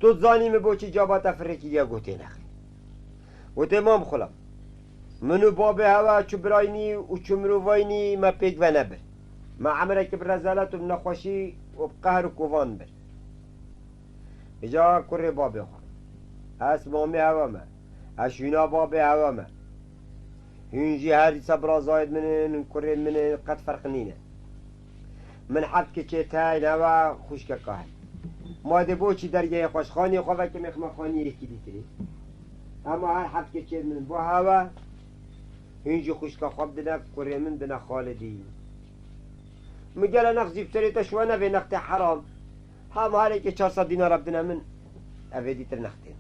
Tu dizanî min bo çi caba te firê kiriye? Gotê nexê. Gotê mam xulam. Min û babê hewa çu biraynî û çu mirovayînî me pêk venebir. Me emireke bi rezalet û bi nexweşî û bi qehr û kovan bir. Îca kurê babê xwe. Ez mamê hewa me. Ez şûna babê hewa me. Hûn jî her dîsa birazayêd min in, kurê min in, qet ferq nîne. Min heft keçê tey neva xwişkeka heye. Ma dê bo çi dergehê xweşxaniyê xwe veke mêxmexaniyê yekî dîtirê. Ema her heft keçê min bo hewa, hûn jî xwişka xwe bidine kurê min, bine Xalidî. Min gele nex zî bi serê te şuwe nevê, nex tê heram. Hema herêkê çar sed dînara bidine min, ev êdî tir nextên.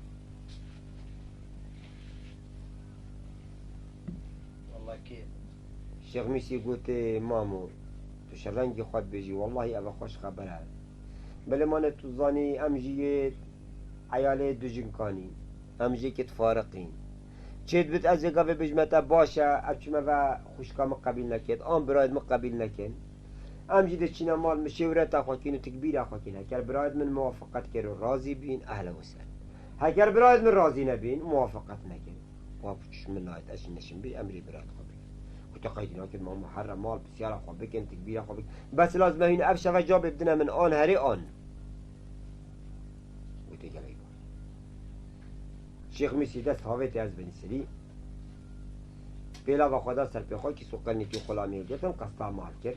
Walla kê. Şêx Mîsî gotê, mamo, tu şervengî xwe dibêjî, wellahî ev xweş xeber e. Belê mane tu zanî, em jî yê eyalê du jinkanî, em jî yekê difariqîn. Çêdibit ez ê gavê bêjime te baş e, ev çime ve xwişka min qebîl nekêt, an birayêd min qebîl nekin. Em jî diçîne mal, min şêwreta xwe kîn û tikbîra xwe kîn. Heker birayêd min muwafaqet kir û razî bîn, ehlen we sehlen. Heker birayêd min razî nebîn, muwafaqet nekir. Wa çiş min nayêt, ez jî neşim bî, emrê birayêd xwe bigir. Ku te qeydî nakir, mamo, herre mal, pisyara xwe bikin, tikbîra xwe bikin. Bes lazim e hîn ev şeve cavê bidine min, an herê an. Gotê gelek baş. Şêx Mîsî dest havêtê ez benî serî. Pêlava xwe da ser pê xwe, kîs û qelnîkî xulamê girtin, qesta mal kir.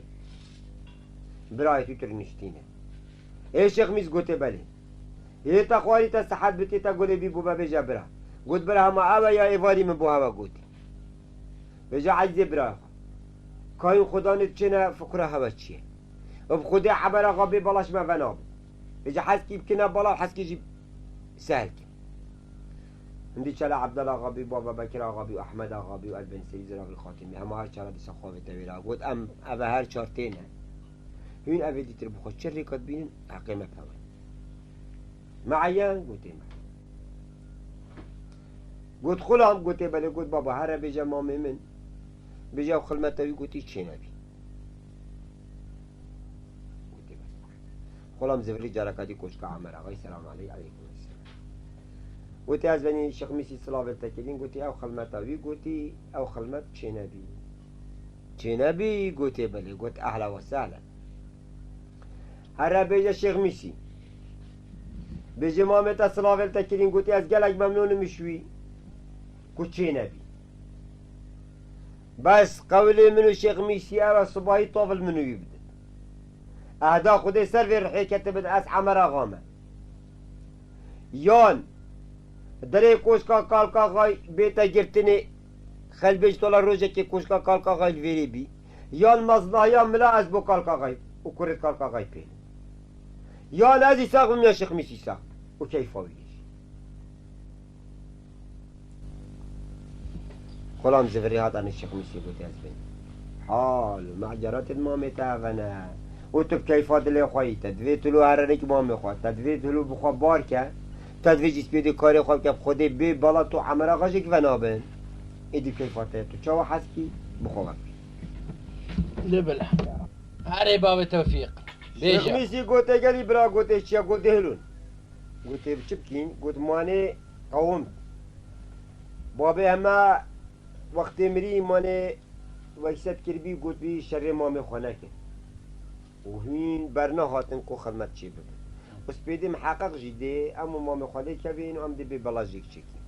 Birayê tu tir niştîne. Ê Şêx Mîs gotê belê. Ê te xwarî te sihet bitê te gulê bî bû be bêje bira. Got bira hema ew e ya êvarî min bo hewa gotî. Bêje ezîzê birayê xwe. Kayên xudanê diçêne fikra hewa çi ye? Û bi Xwedê Emer Axa bê belaş me venabe. Vêca heskî bikine bala û heskî jî sehl kin. Hindî çela Ebdal Axa bî, Baba Bekir Axa bî, Ehmed Axa bî û ez benî serî Ziraxî Xatimî. Hema her çara dîsa xwe avête wêra. Got, em eve her çar têne. Hûn evê dîtir bi xwe çi rêka dibînin, heqê me pewe. Meeyen? Gotê me. Got, xulam? Gotê belê. Got, baba, here bêje mamê min. Bêje ew xilmeta wî gotî çênebî. Gotê belê. Xulam zivirî careka dî koşka Emer Axayî, selam aleyk, aleykum selam. Gotê ez benî Şêx Mîsî silavê te kirîn, gotî ew xilmeta wî gotî, ew xilmet çênebî. Çênebî? Gotê belê. Got, ehla we sehlen. Here bêje Şêx Mîsî. Bêje mamê te silavê li te kirîn, gotî ez gelek memnûn im ji wî ku çênebî. Bes qewlê min û Şêx Mîsî ew e, sibahî tav li min û wî bidin. Ehda Xwedê ser vê rihê ketibin, ez Emer Axa me. Yan derê koşka Kalkaxay bête girtinê, xelbêj tola rojekê koşka Kalkaxay li vêrê bî. Yan mezlahiya mila ez bo Kalkaxay û kurê Kalkaxay pêlim. Yan ez îsax bim ya Şêx Mîs îsax û keyfa wî yê jî. Xulam zivirî hat anî Şêx Mîsî gotî ez bên. Hal û meceratê di mamê te eve ne. Û tu bi keyfa dilê xwe yî, te divê tu lo herenik mamê xwe, te divê tu lo bi xwe bar ke, te divê jî spêdê karê xwe bike, bi Xwedê bê bela tu Emer Axa jî ki venabin. Êdî bi keyfa te ye, tu çawa hez kî, bi xwe vekî. Lê bile. Erê bavê Tewfîq. Bêje. Şêx Mîsî gotê gelî bira, gotê çiya, gotê hilûn. Gotê bi çi bikîn? Got manê qewim. Babê heme wextê mirî manê wekset kiribî, gotbî şerê mamê xwe nekin. Û hîn bernehatin ku xizmet çê bibin. Û spêdê miheqeq jî dê em û mamê xwe lê kevin û em dê bê bela jêk çêkin.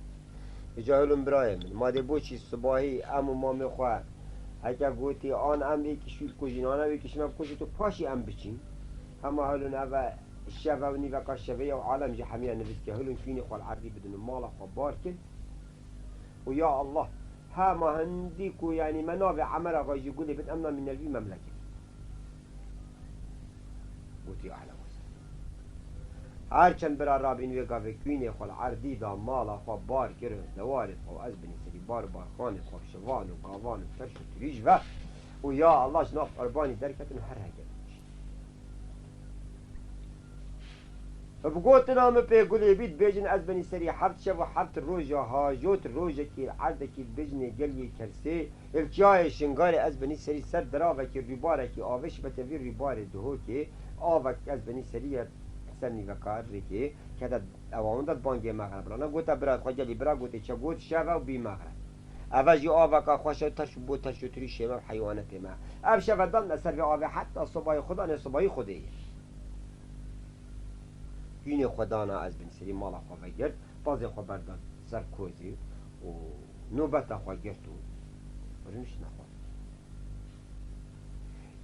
Îca hilûn birayê min, ma dê bo çî sibahî em û mamê xwe heke gotî an em ê kişî bikujîn, an ew ê kişî me bikujî, tu paşî em biçîn. Hema hilûn eve şev ew nîveka şevê ye û alem jî hemiya nivîskî. Hilûn kînê xwe li erdî bidin û mala xwe bar kin. Û ya Allah, hema hindî ku, yanî, me navê Emer Axa jî gulê bin, em namîne li vî memleketê. Gotî, ehlen we sehlen. Her çend bira rabîn wê gavê kînê xwe li erdî da, mala xwe bar kir, dewarê xwe û ez binî serî bar û barxanê xwe bi şivan û gavan û ferş û tirîj ve û ya Allah ji nav qurbanî derketin û her heke bin. Bi gotina min pê gulê bî, dibêjin ez benî serî heft şev û heft roja hajot, rojekî erdekî dibêjinê geliyê Kersê, li çiyayê Şingarê ez benî serî ser diravekî rûbarekî avê şibete vî rûbarê Duhokê, avek ez benî serî ye ser nîveka rêkê, kete ewa hûn de bangê mexreb rana. Gote bira xwe gelî bira, gotê çi got şev e û bî mexreb. Eve jî aveka xweş e, teş bo teş û tirîşê me û heywanetê me. Ev şeve dan me ser vê avê heta sobayê xwe danê sobayî Xwedê ye. Kûnê xwe dana ez bin serî mala xwe vegirt, pazê xwe berdan ser kozê û nobeta xwe girt û rûniştine xwe.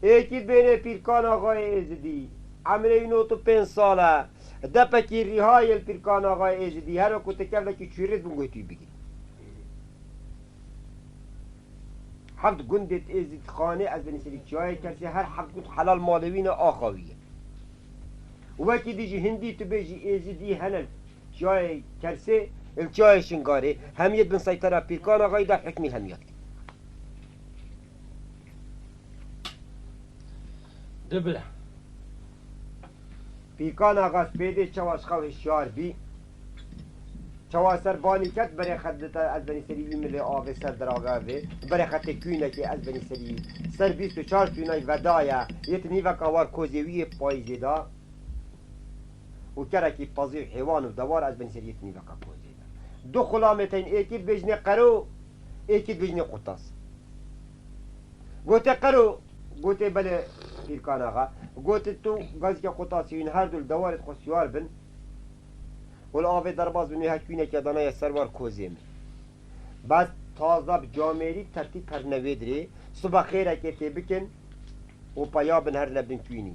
Êkî bênê Pîrkan Axayê Êzidî, emrê wî nod û pênc sal e, depekî rîha yê li Pîrkan Axayê Êzidî, her wekû ti kevlekî çûrî dibin guhê wî bigirî. Heft gundê Êzîdxanê ez benî serî çiyayê Kersê, her heft gund helal malê wî ne, axa wî ye. Wekî dî jî hindî tu bêjî Êzîdî hene li çiyayê Kersê, li çiyayê Şingarê, hemiyê bin seytera Pîrkan Axayî de hukmî hemiya dike. Dibire. Pîrkan Axa Spêdê çawa ji xew hişyar bî, çawa ser banî ket, berê xwe dite, ez benî serî wî milê avê ser dirave avê, berê xetê kûnekê ez benî serî ser bîst û çar tûnay vedaye, yê ti nîveka war kozê wî yê payîzê da û kerekî pezî û hêwan û dewar ez benî serî yê ti nîveka kozê da. Du xulamê tên êkî dibêjinê qero, êkî dibêjinê qutas. Gote qero, gote belê Pîrkan Axa. Gote tu gazike qutasî wîn her du li dewarê xwe siyar bin. Û li avê derbas bin wê hekûneke danaye ser war kozê min. Bes taza bi camêrî tertîb herine wê dirê, siba xêrekê tê bikin û peya bin herine bin kûnî.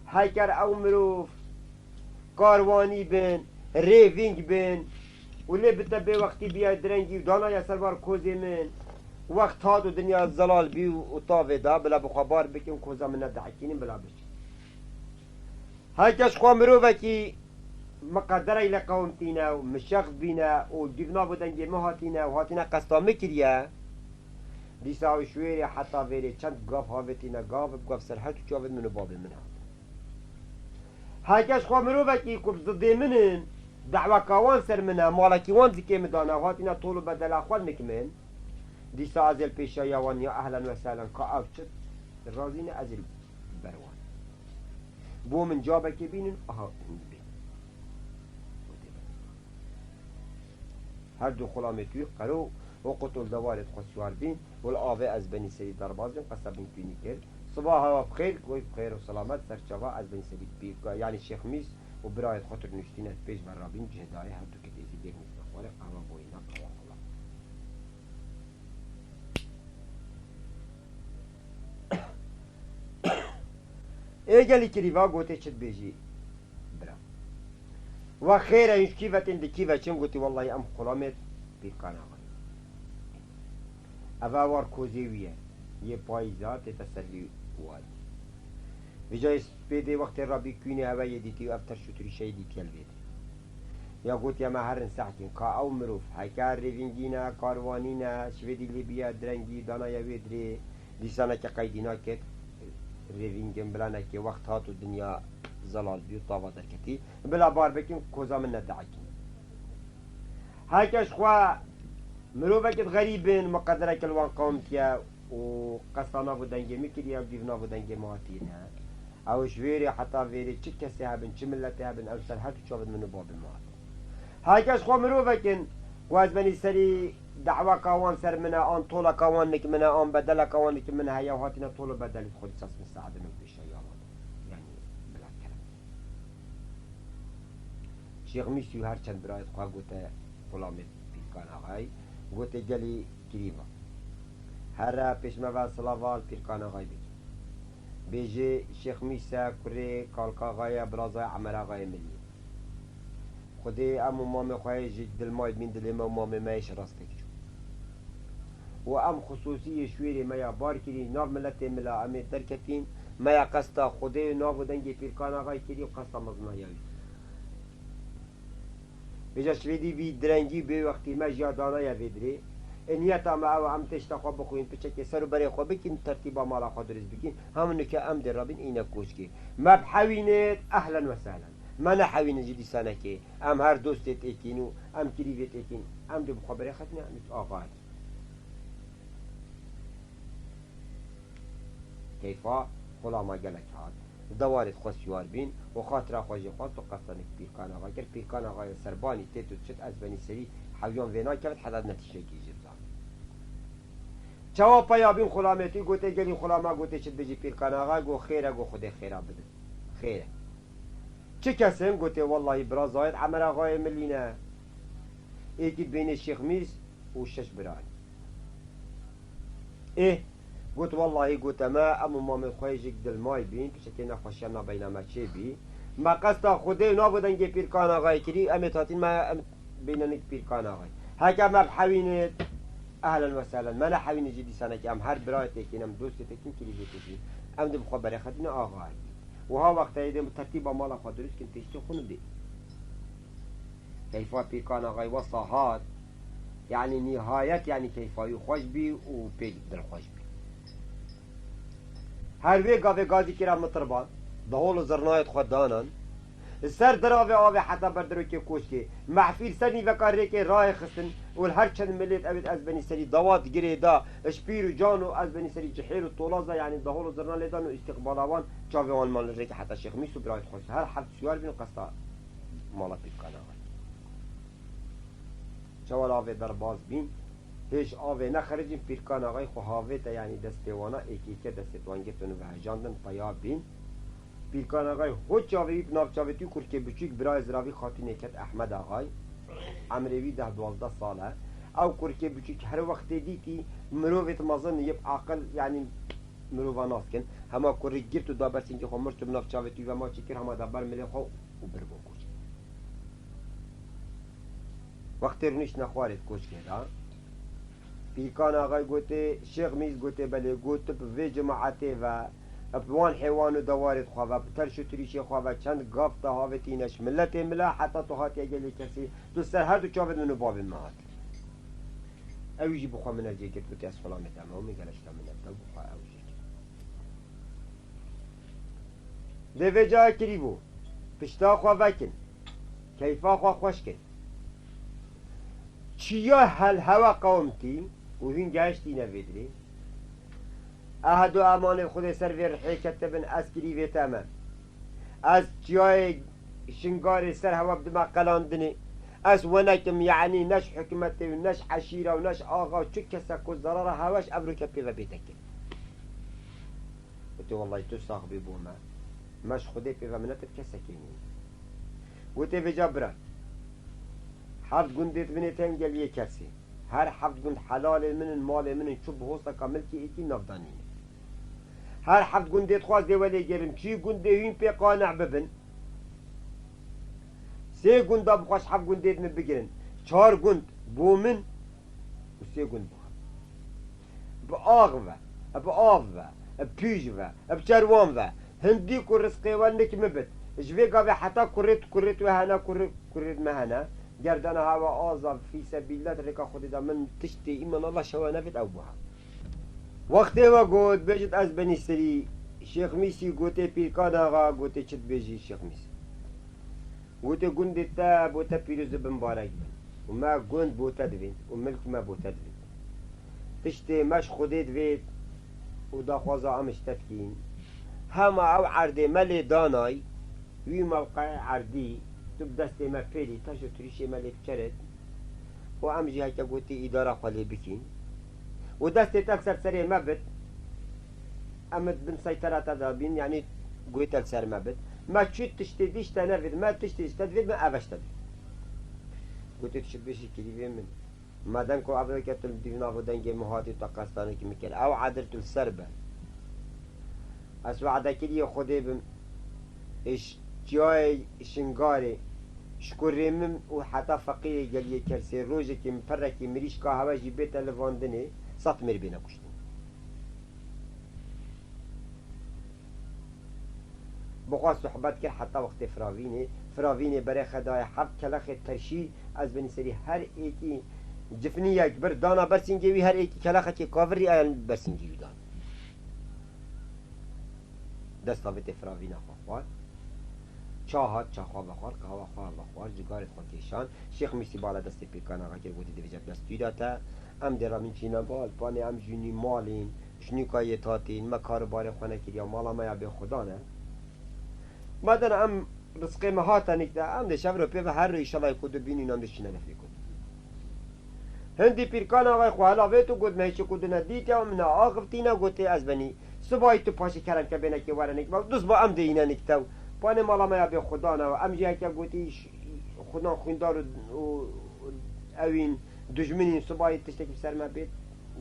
Heker ew mirov karwanî bin, rêvîng bin û lê bite bê wextî biya direngî û danaye ser war kozê min. Wext hat û dinya zelal bî û, û tavê da, bila bi xwe bar bikin, koza min nediekînin, bila biçin. Her kes xwe mirovekî miqederek li qewimtîne û mişex bîne û dîv nav û dengê min hatîne û hatîne qesta min kiriye, dîsa ew ji wêrê heta vêrê çend gav havêtîne gav, bi gav ser her tu çavên min û bavê min hat. Her kes xwe mirovekî ku bi zidê min in, daweka wan ser min e, malekî wan zikê min dane û hatîne tol û bedela xwe nik min, dîsa ez ê li pêşiya wan ya ehlen we sehlen ka ev çi razî ne, ez ê li ber wan. Bo min cabekê bînin, aha hûn dibên. Her du xulamê tu qero û qutol dewarê xwe siyar bîn û li avê ez benî serî derbaz bin, qesa bin kûnî kir. Siba hewa bi xêr, goy bi xêr û selamet, ser çava ez benî serî pîka, yanî Şêx Mîs û birayê xwe tu nuştîne pêş ve rabîn, cihê dayê her du kitêzî dêr nîvka xwarê qehwa boyîna qehwa xula. Ê gelî kirîva gotê çi dibêjî bira. We xêr e, hûn ji kî ve tên, di kî ve çin? Gotî, wellahî em xulamê Pîrkan Axa ne. Eve war kozê wî ye. Yê payîza tête ser vî warî. Vêca yê spêdê wextê rabî kûnê heve yê dîtî û ev terş û tirîşeyê dîtiye li vê dirê. Ya gotiye me herin sehkîn, ka ew mirov, heke rêvîngî ne, karwanî ne, şivêdî lê biye direngî, danaye wê dirê, dîsa neke qeydî naket, rêvîngin bila neke wext hat û dinya zelal bî û tava derketî, bila bar bikin, koza min nediekîn. Heke ji xwe mirovekî xerîb in, miqedereke li wan qewimtiye û qesta nav û dengê min kiriye û dîv nav û dengê min hatîne. Ew ji wêrê heta vêrê çi kesê hebin, çi miletê hebin, ew ser her du çavên min û bavê min hatin. Heke ji xwe mirovek in ku ez benî serî daweka wan ser min e, an toleka wan nik min e, an bedeleka wan nik min heye û hatine tol û bedelî xwe dîsa ez misaedin û pêşiya wan. Yanî bila kerem. Şêx Mîsû her çend birayê xwe gote xulamê Pîrkan Axayî, gote gelî kirîva. Here pêş me ve silava li Pîrkan Axayî bike. Bêjê Şêx Mîse kurê Kalka Axayê, Birazayê Emer Axayê Miliyê. Xwedê em û mamê xwe yê ji dilmayê bîn dilê me û mamê me yê ji rastê çû. Û em xisûsî yê şwêrê me ya bar kirî, nav miletê mila em ê derketîn, me ya qesta Xwedê û nav û dengê Pîrkan Axayê kirî û qesta mezinahiya wî. Vêca şivêdî vî direngî bê wextî me jiya danaye vê dirê. Ê niyeta me ew e, em têşta xwe bixwîn, piçekê ser û berê xwe bikîn, tertîba mala xwe dirist bikîn. Hemû nike em dê rabîn îne koçkê. Me bihewînêt, ehlen we sehlen. Me nehewînin ji dîsanekê. Em her dostê êkîn û em kirîvê êkîn. Em dê bi xwe berê xetine, em axa. Keyfa xulama gelek hat. Dewarê xwe siyar bîn û xatira xwe jê xwest û qestanik Pîrkan Axa kir. Pîrkan Axayê serbanî têt û çit ez benî serî hewiyan vê nakevit heta netîcekî jê bizan. Çawa peya bîn xulamê tî gotê gelî xulama gotê çi dibêjî Pîrkan Axa, go xêr e, go Xwedê xêra bide. Xêr e. Çi kes in? Gotê wellahî bira Zayed Emer Axayê Milî ne. Êkî bênê Şêx Mîz û şeş bira in. Ê, got wellahî gote me, em û mamê xwe yê jêk dilmay bîn, pişekê nexweşiya nabeyna me çê bî. Me qesta Xwedê û nabo dengê Pîrkan Axayê kirî, em ê hatîn me, em bênenik Pîrkan Axayê. Heke me bihewînit, ehlen we sehlen. Me nehewînit jî dîsanekê, em her birayê têkîn, em dostê têkîn, kirîvê têkîn. Em dê bi xwe berê xetîne axayê. Wiha wexteyê dê tertîba mala xwe dirust kin, têştê xwe nidê. Keyfa Pîrkan Axayê wesa hat, yanî nihayet, yanî keyfa wî xweş bî û pê dilxweş bî. Her wê gavê gazî kira mitirban, dehol û zirnayê xwe danan. Li ser diravê avê heta ber dirokê koşkê, mehfîl ser nîveka rêkê rayê xistin û li her çend milêt ewêt ez benî serî dawa digirê da, ji pîr û can û ez benî serî cihêr û tolaza, yanî dehol û zirna lê dan û îstîqbala wan çavê wan man li rêkê heta Şêx Mîs û birayê xweş. Her heft siyar bîn û qesta mala Pîrkan Axayê. Çawa li avê derbas bîn, hêj avê nexericîn, Pîrkan Axayê xwe havête, yanî destê wana êkî êkê destê wan girtin û vehejandin, peya bîn. Pîrkan Axayê hot çavê wî bi nav çavê tî kurkê biçûk birayê ziravî xatûnê ket Ehmed Axayê. Emrê wî deh duwazdeh sal e. Ew kurkê biçûk her wextê dîtî mirovêt mezin yê bi aqil, yanî mirova nas kin. Hema kurê girt û da ber singê xwe, mirst û bi nav çavê tî ve maçî kir, hema da ber milê xwe û bir bo koçkê. Wextê rûniştine xwarê di koçkê de, Pîrkan Axayê gotê, Şêx Mîz gotê, belê, got, tu bi vê cemaetê ve, bi wan hêwan û dewarê xwe ve, bi terş û tirîşê xwe ve çend gav te havêtîne ji miletê mila, heta tu hatiye gelê kesî, tu ser her du çavên min û bavên me hatî. Ew jî bi xwe min e jê girt, gotê, ez xulamê te me, min gelek te min e, bi xwe ew jê girt. Dê vê cayê kirî bû. Pişta xwe vekin. Keyfa xwe xweş kin. Çiya hel hewe qewimtî û hûn gehiştîne vê dilê. Ehd û emanê Xwedê ser vê rihê ketibin, ez kirî vê te me. Ez çiyayê Şingarê ser hewe bidime qelandinê. Ez wenekim, yanî ne ji hikûmetê û ne ji eşîra û ne ji axa û çi kesek ku zerara hewe ji evroke pê ve bête kirin. Gotê, wellahî tu sax bî bo me. Me ji Xwedê pê ve minet bi kesekê nîne. Gotê, vêca bira. Heft gundê di binê te yên geliyê kesê. Her heft gund helalê min in, malê min in, çu bi hosteka milkê êkî navda nîne. Her heft gundê dixwaz dê welê gerim. Çi gundê hûn pê qaneh bibin. Sê gunda bi xwe ji heft gundê di min bigirin. Çar gund bo min û sê gund bo hev. Bi ax ve, bi av ve, bi pîj ve, bi çerwan ve, hindî ku rizqê we nik min bit, ji vê gavê heta kurêt, kurêt wê hene, kurê-, kurêt me hene, gerdana hewa aza, fî sebîlillah, di rêka Xwedê de min tiştê îman Allah şewe nevêt ew buha. Wextê we got, bêjit ez benî serî, Şêx Mîsî gotê, Pîrkan Axa gotê, çi dibêjî Şêx Mîsî? Gotê, gundê te bo te pîroz û bimbarek bin. Û me gund bo te divêt û milk me bo te divêt. Tiştê me ji Xwedê divêt û daxwaza em ji te dikîn. Hema ew erdê me lê danay, wî mewqeyê erdî, tu bi destê me pêlî, teş û tirîşê me lê biçerit û em jî heke gotî îdara xwe lê bikîn. Û destê te li ser serê me bit, em ê di bin seytera te de bîn, yanî guhê te li ser me bit. Me çi tiştê dîş te nevêt, me tiştê ji te divêt, me eve ji te divêt. Gotê, tu çi dibêjî kirîvê min? Madem ku ev weke tu li dîv navo dengê min hatî û te qestanikî min kir, ew edir tu li ser be. Ez wade kiriye Xwedê bim, ê ji çiyayê Şingarê, ji kurê min û heta feqîrê geliyê Kersê, rojekê min pirekî mirîşka hewe jî bête livandinê, sed mêr bêne kuştin. Bi xwe sohbet kir heta wextê firavînê. Firavînê berê xwe daye heft kelexê terşî, ez benî serî her êkî cifniyek bir dana ber singê wî, her êkî kelexekê kavirî eyan ber singê wî dan. Dest avêtê firavîna xwe xwar. Ça hat, ça xwe vexwar, qehwa xwe vexwar, cigarê xwe kêşan. Şêx Mîsî bala destê Pîrkan Axa kir, gotî, "Divêje destûra te. Em dê remîn çîne bal, panê em jûnî malîn, jûnîka yê tatîn, me kar û barê xwe nekiriya, mala me ya bê xudan e. Me dene em rizqê me hate nîk de, em dê şevro pê ve her rê îşallah ku dibînîn, em dê çîne lefê ku." Hindî Pîrkan Axay xwe hela vêt û got, "Me hişê ku dine dîtiya, min axivtîne, gotê ez benî. Sibayî tu paşê kerem ke bênekê were nêk, bel du siba em dê îne nêk tew. Panê mala me ya bê xudan e, em jî heke gotî ş-, xudan xwîndar û, û ewîn, dijminîn, sibayî tiştekî ser me bêt,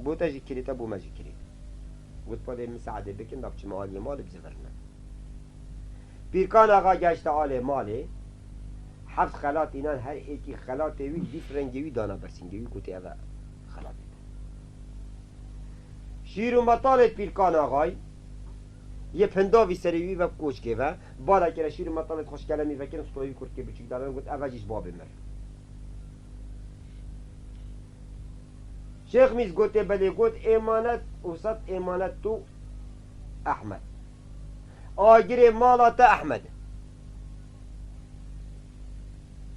bo te jî kirê te, bo me jî kirê." Got, "Padê min seadê bikin, da biçime aliyê malê bizivirine." Pîrkan Axa geşte alê malê, heft xelat înan, her êkî xelatê wî, lîf rengê wî dana bersîngê wî, gotê, "Ev e xelatê te." Şîr û metalê Pîrkan Axay yê pindavî serê wî ve koçkê ve, bala kire şîr û metalê xweş kelemî vekirin, stoyî kurtkê biçûk dane, got, "Ev e jî ji babê mir." Şêx Mîs gotê, "Belê." Got, "Êmanet û sed êmanet tu Ehmed. Agirê mala te Ehmed."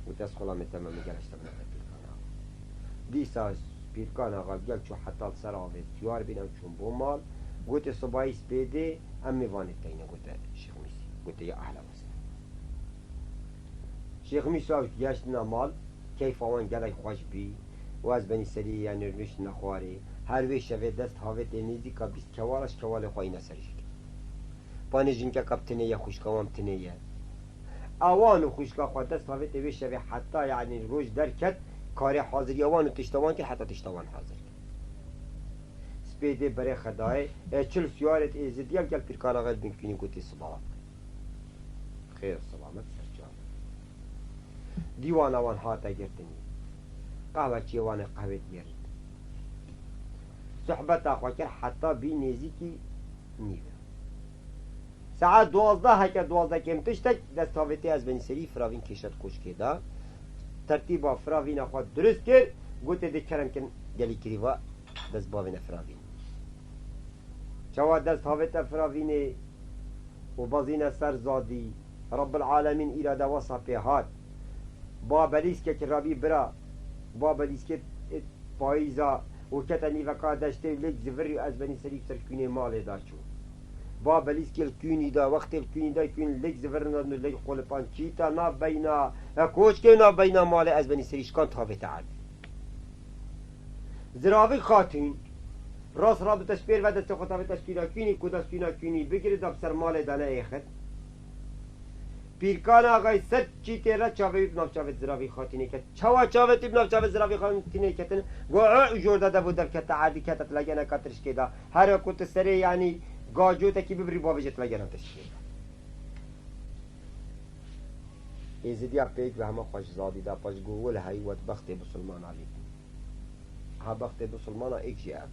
Got, "Ez xulamê te me, min gel eşte bine Pîrkan Axa." Dîsa Pîrkan Axa gel çû heta li ser avê, siyar bîn, ew çûn bo mal. Gotê, "Sibayî spêdê em mêvanê te yîne." Gote Şêx Mîsî. Gote, "Ya ehla we sehla." Şêx Mîsa û geştine mal, keyfa wan gelek xweş bî û ez benî serî, yanî rûniştine xwarê. Her wê şevê dest havêtê nêzîka bîst kewala ji kewalê xwe îne ser jî. Panê jinkeka bi tinê ye, xwişka wan bi tinê ye. Ewan û xwişka xwe dest havêtê wê şevê heta, yanî roj derket, karê haziriya wan û tişta wan kir, heta tişta wan hazir kir. Spêdê berê xedayê, e, çil siyarêt êzidiya gel Pîrkan Axayê bin kûnî gotê, "Silavat." Xêr û selamet ser çav. Dîwana wan hate girtinî. Qehwekiyê wan ê qehwê digirt. Sohbeta xwe kir heta bî nêzîkî nîve. Saet duwazdeh heke duwazdeh kêm tiştek dest havêtê ez benî serî firavîn kêşet koçkê de. Tertîba firavîna xwe dirust kir, gotê, "Dê kerem kin gelî kirî va dest bavêne firavîn." Çawa dest havête firavînê û bazîne ser zadî, Rabbil Alemîn îrade wesa pê hat. Ba belîskek rabî bira, ba belîskê payîza û kete nîveka deştê û lêk zivirî û ez benî serî ser kûnê malê da çû. Ba belîskê li kûnî da, wextê li kûnî da, kûn lêk zivirin û lêk qolipan kîta nav beyna, e, koçkê nav beyna malê ez benî serî şikand havête erdî. Ziravî Xatîn, rast rabite ji pêr ve destê xwe tavête stûna kûnî, ku da stûna kûnî bigire, da bi ser malê de neêxit. Pîrkan Axayê ser çîtê re çavê wî bi nav çavê Ziravî Xatînê ket. Çawa çavê te bi nav çavê Ziravî Xatînê ketin? Got, "Û jor de dev û dev kete erdî, kete tilegeneka tirişkê de. Here ku tu serê, yanî, gacotekî bibirî, bavêje tilegena tirişkê de." Êzidiya pêk ve hema xwe ji zadî da paş, got, "Wele heyî we di bextê bisilmana lê." Ha bextê bisilmana êk jî ev.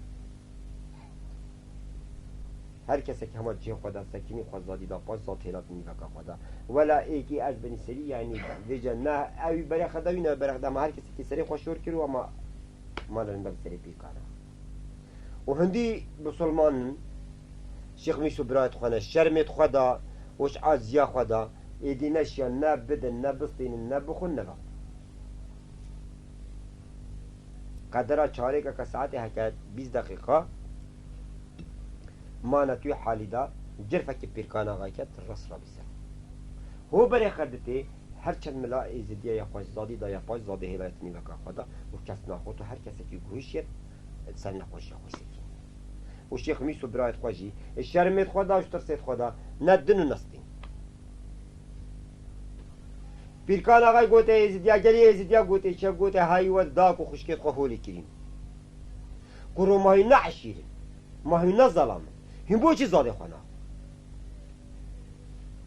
Her kesek hema cihê xwe de sekinî xwe zadî da paş, zad hêlat nîveka xwe de. Wela êkî ez benî serî, yanî vêce ne ewî berê xwe de wî, ne berê xwe de, hema her kesekî serê xwe şor kir û hema male li ber serê Pîrkan Axa. Û hindî bisilman in, Şêx Mîso birayet xwe ne, şermêt xwe da û ji aciziya xwe da, êdî neşiyan ne bidin, ne bistînin, ne bixwin, ne vexwin. Qedera çarêkeke saetê heke bîst deqîqa mane tu halî da, cirfekî Pîrkan Axayê ket, rast rabî ser. Ho berê xwe ditê, her çend mila êzidiya ya xwe ji zadî da ya paş, zadê hêlayet nîveka xwe da û kes naxwet û her kesekî guhişt ser nexweşiya xwe sekî. Û Şêx Mîso birayet xwe jî, ê şermêt xwe da û ji tirsêt xwe da, ne din û ne stîn. Pîrkan Axayê gote êzidiya, gelî êzidiya gote çi? Gote, "Hayî we da ku xwişkêt xwe holê kirîn. Kuro ma hîn ne eşîr in, ma hîn ne zelam in. Hîn bo çi zadê xwe naxwin?"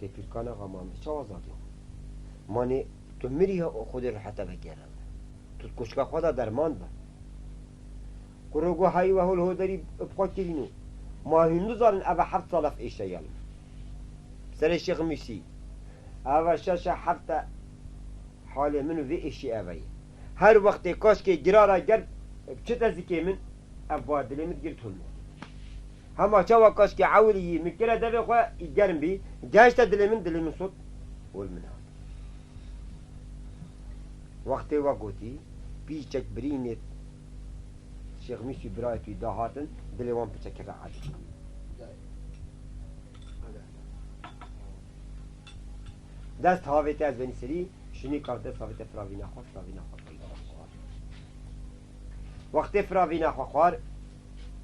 Tê Pîrkan Axa, "Ma em dê çawa zadê xwe? Ma nê tu mirî, Xwedê rihete vegere. Tu di koçka xwe de derman be." Kuro got, "Hayî we hol hoderî bi xwe kirîn û ma hîn nizanin eve heft sal ev êşe ya li min. Serê Şêx Mîsî, eve şeş e heft e halê min û vê êşî eve ye. Her wextê kaşkê girara ger biçite zikê min, ev ba dilê min digirt hol min. Hema çawa kaşkê ewilî yî min kire devê xwe, î germ bî, geşte dilê min, dilê min sot, hol min hat." Wextê we gotî, pîçek birînê Şêx Mîsî birayê wî dahatin, dilê wan piçekî rehet bû. Dest havête ez benî serî, şinî kar dest havête firavîna xwe, firavîna xwe peyda xwe. Wextê firavîna xwe xwar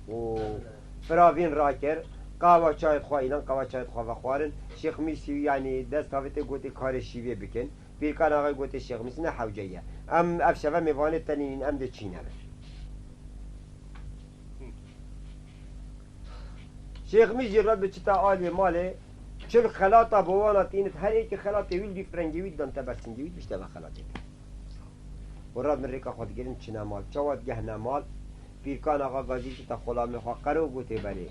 û firavîn rakir, qawa çayê xwe înan, qawa çayê xwe vexwarin. Şêx Mîsî, yanî dest havête gotê karê şîvê bikin. Pîrkan Axayê gotê Şêx Mîsî ne hewce ye. Em ev şeve mêvanê tenî nîn, em dê çîne bin. Şêx Mîsî ret bi çita aliyê malê, çil xelata bo wana tînit, her êkî xelatê wî li vî firengê wî dan te bersingê wî dibişte ve xelatê te. Û ret min rêka xwe digirin çine mal. Çawa digehne mal, Pîrkan Axa gazî çita xolamê xwe qero gotê belê.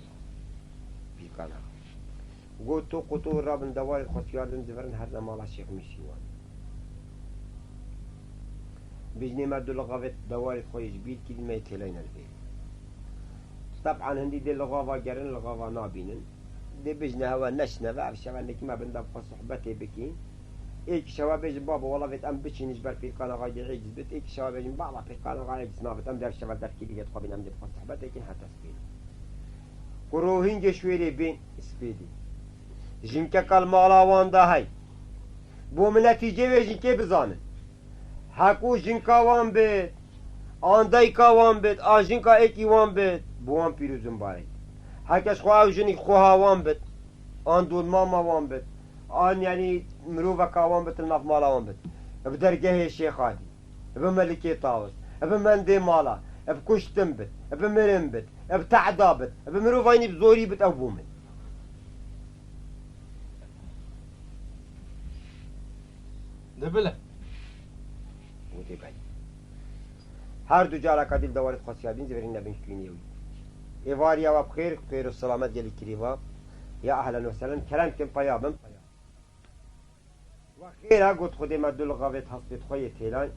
Pîrkan Axa. Got, tu qutu rabin dewarê xwe siyar din diverin herne mala Şêx Mîsî wan. Bijnê me du lixavê dewarê xwe yê ji bîr kirî me yê têlayne li vê. Teb'an hindî dê lixava gerin, lixava nabînin. Dê bijne hewe neşine ve, ev şeve nekî me bin de bi xwe sohbetê bikîn. Êkî şeve bêjin, baba, wela vêt em biçîn ji ber Pîrkan Axa yê êciz bit. Êkî şeve bêjin, baba, Pîrkan Axa êciz nabit. Em dê ev şeve derkirî vê xwe bîn, em dê bi xwe sohbetê kin heta spêdî. Ku rohîngê şwêrê bên spêdî. Jinkeka li mala wan de hey. Bo min netîcê wê jinkê bizanin. Heko jinka wan bit, an dayika wan bit, an jinka êkî wan bit, bi wan pîroz û mibarek. Heke ji xwe ew jinik xweha wan bit, an dolmama wan bit, an, yanî, miroveka wan bit, li nav mala wan bit. Bi dergehê şêxa dî. Bi melikê tawis, bi mendê mala, bi kuştin bit, bi mirin bit, bi tehda bit, bi mirovayînî bi zorî bit, ew bû min. De bile. Gotê belê. Her du careka dî li dewarê xwestiya bîn, ziverî nebin kûniyê wî. Êvariya we bi xêr, xêr û selamet gelî kirî va. Ya ehlen ve sehlen, kerem kin peya bin peya. Wa xêr e, got Xwedê me du lixavêt hespêt xwe yê têlay.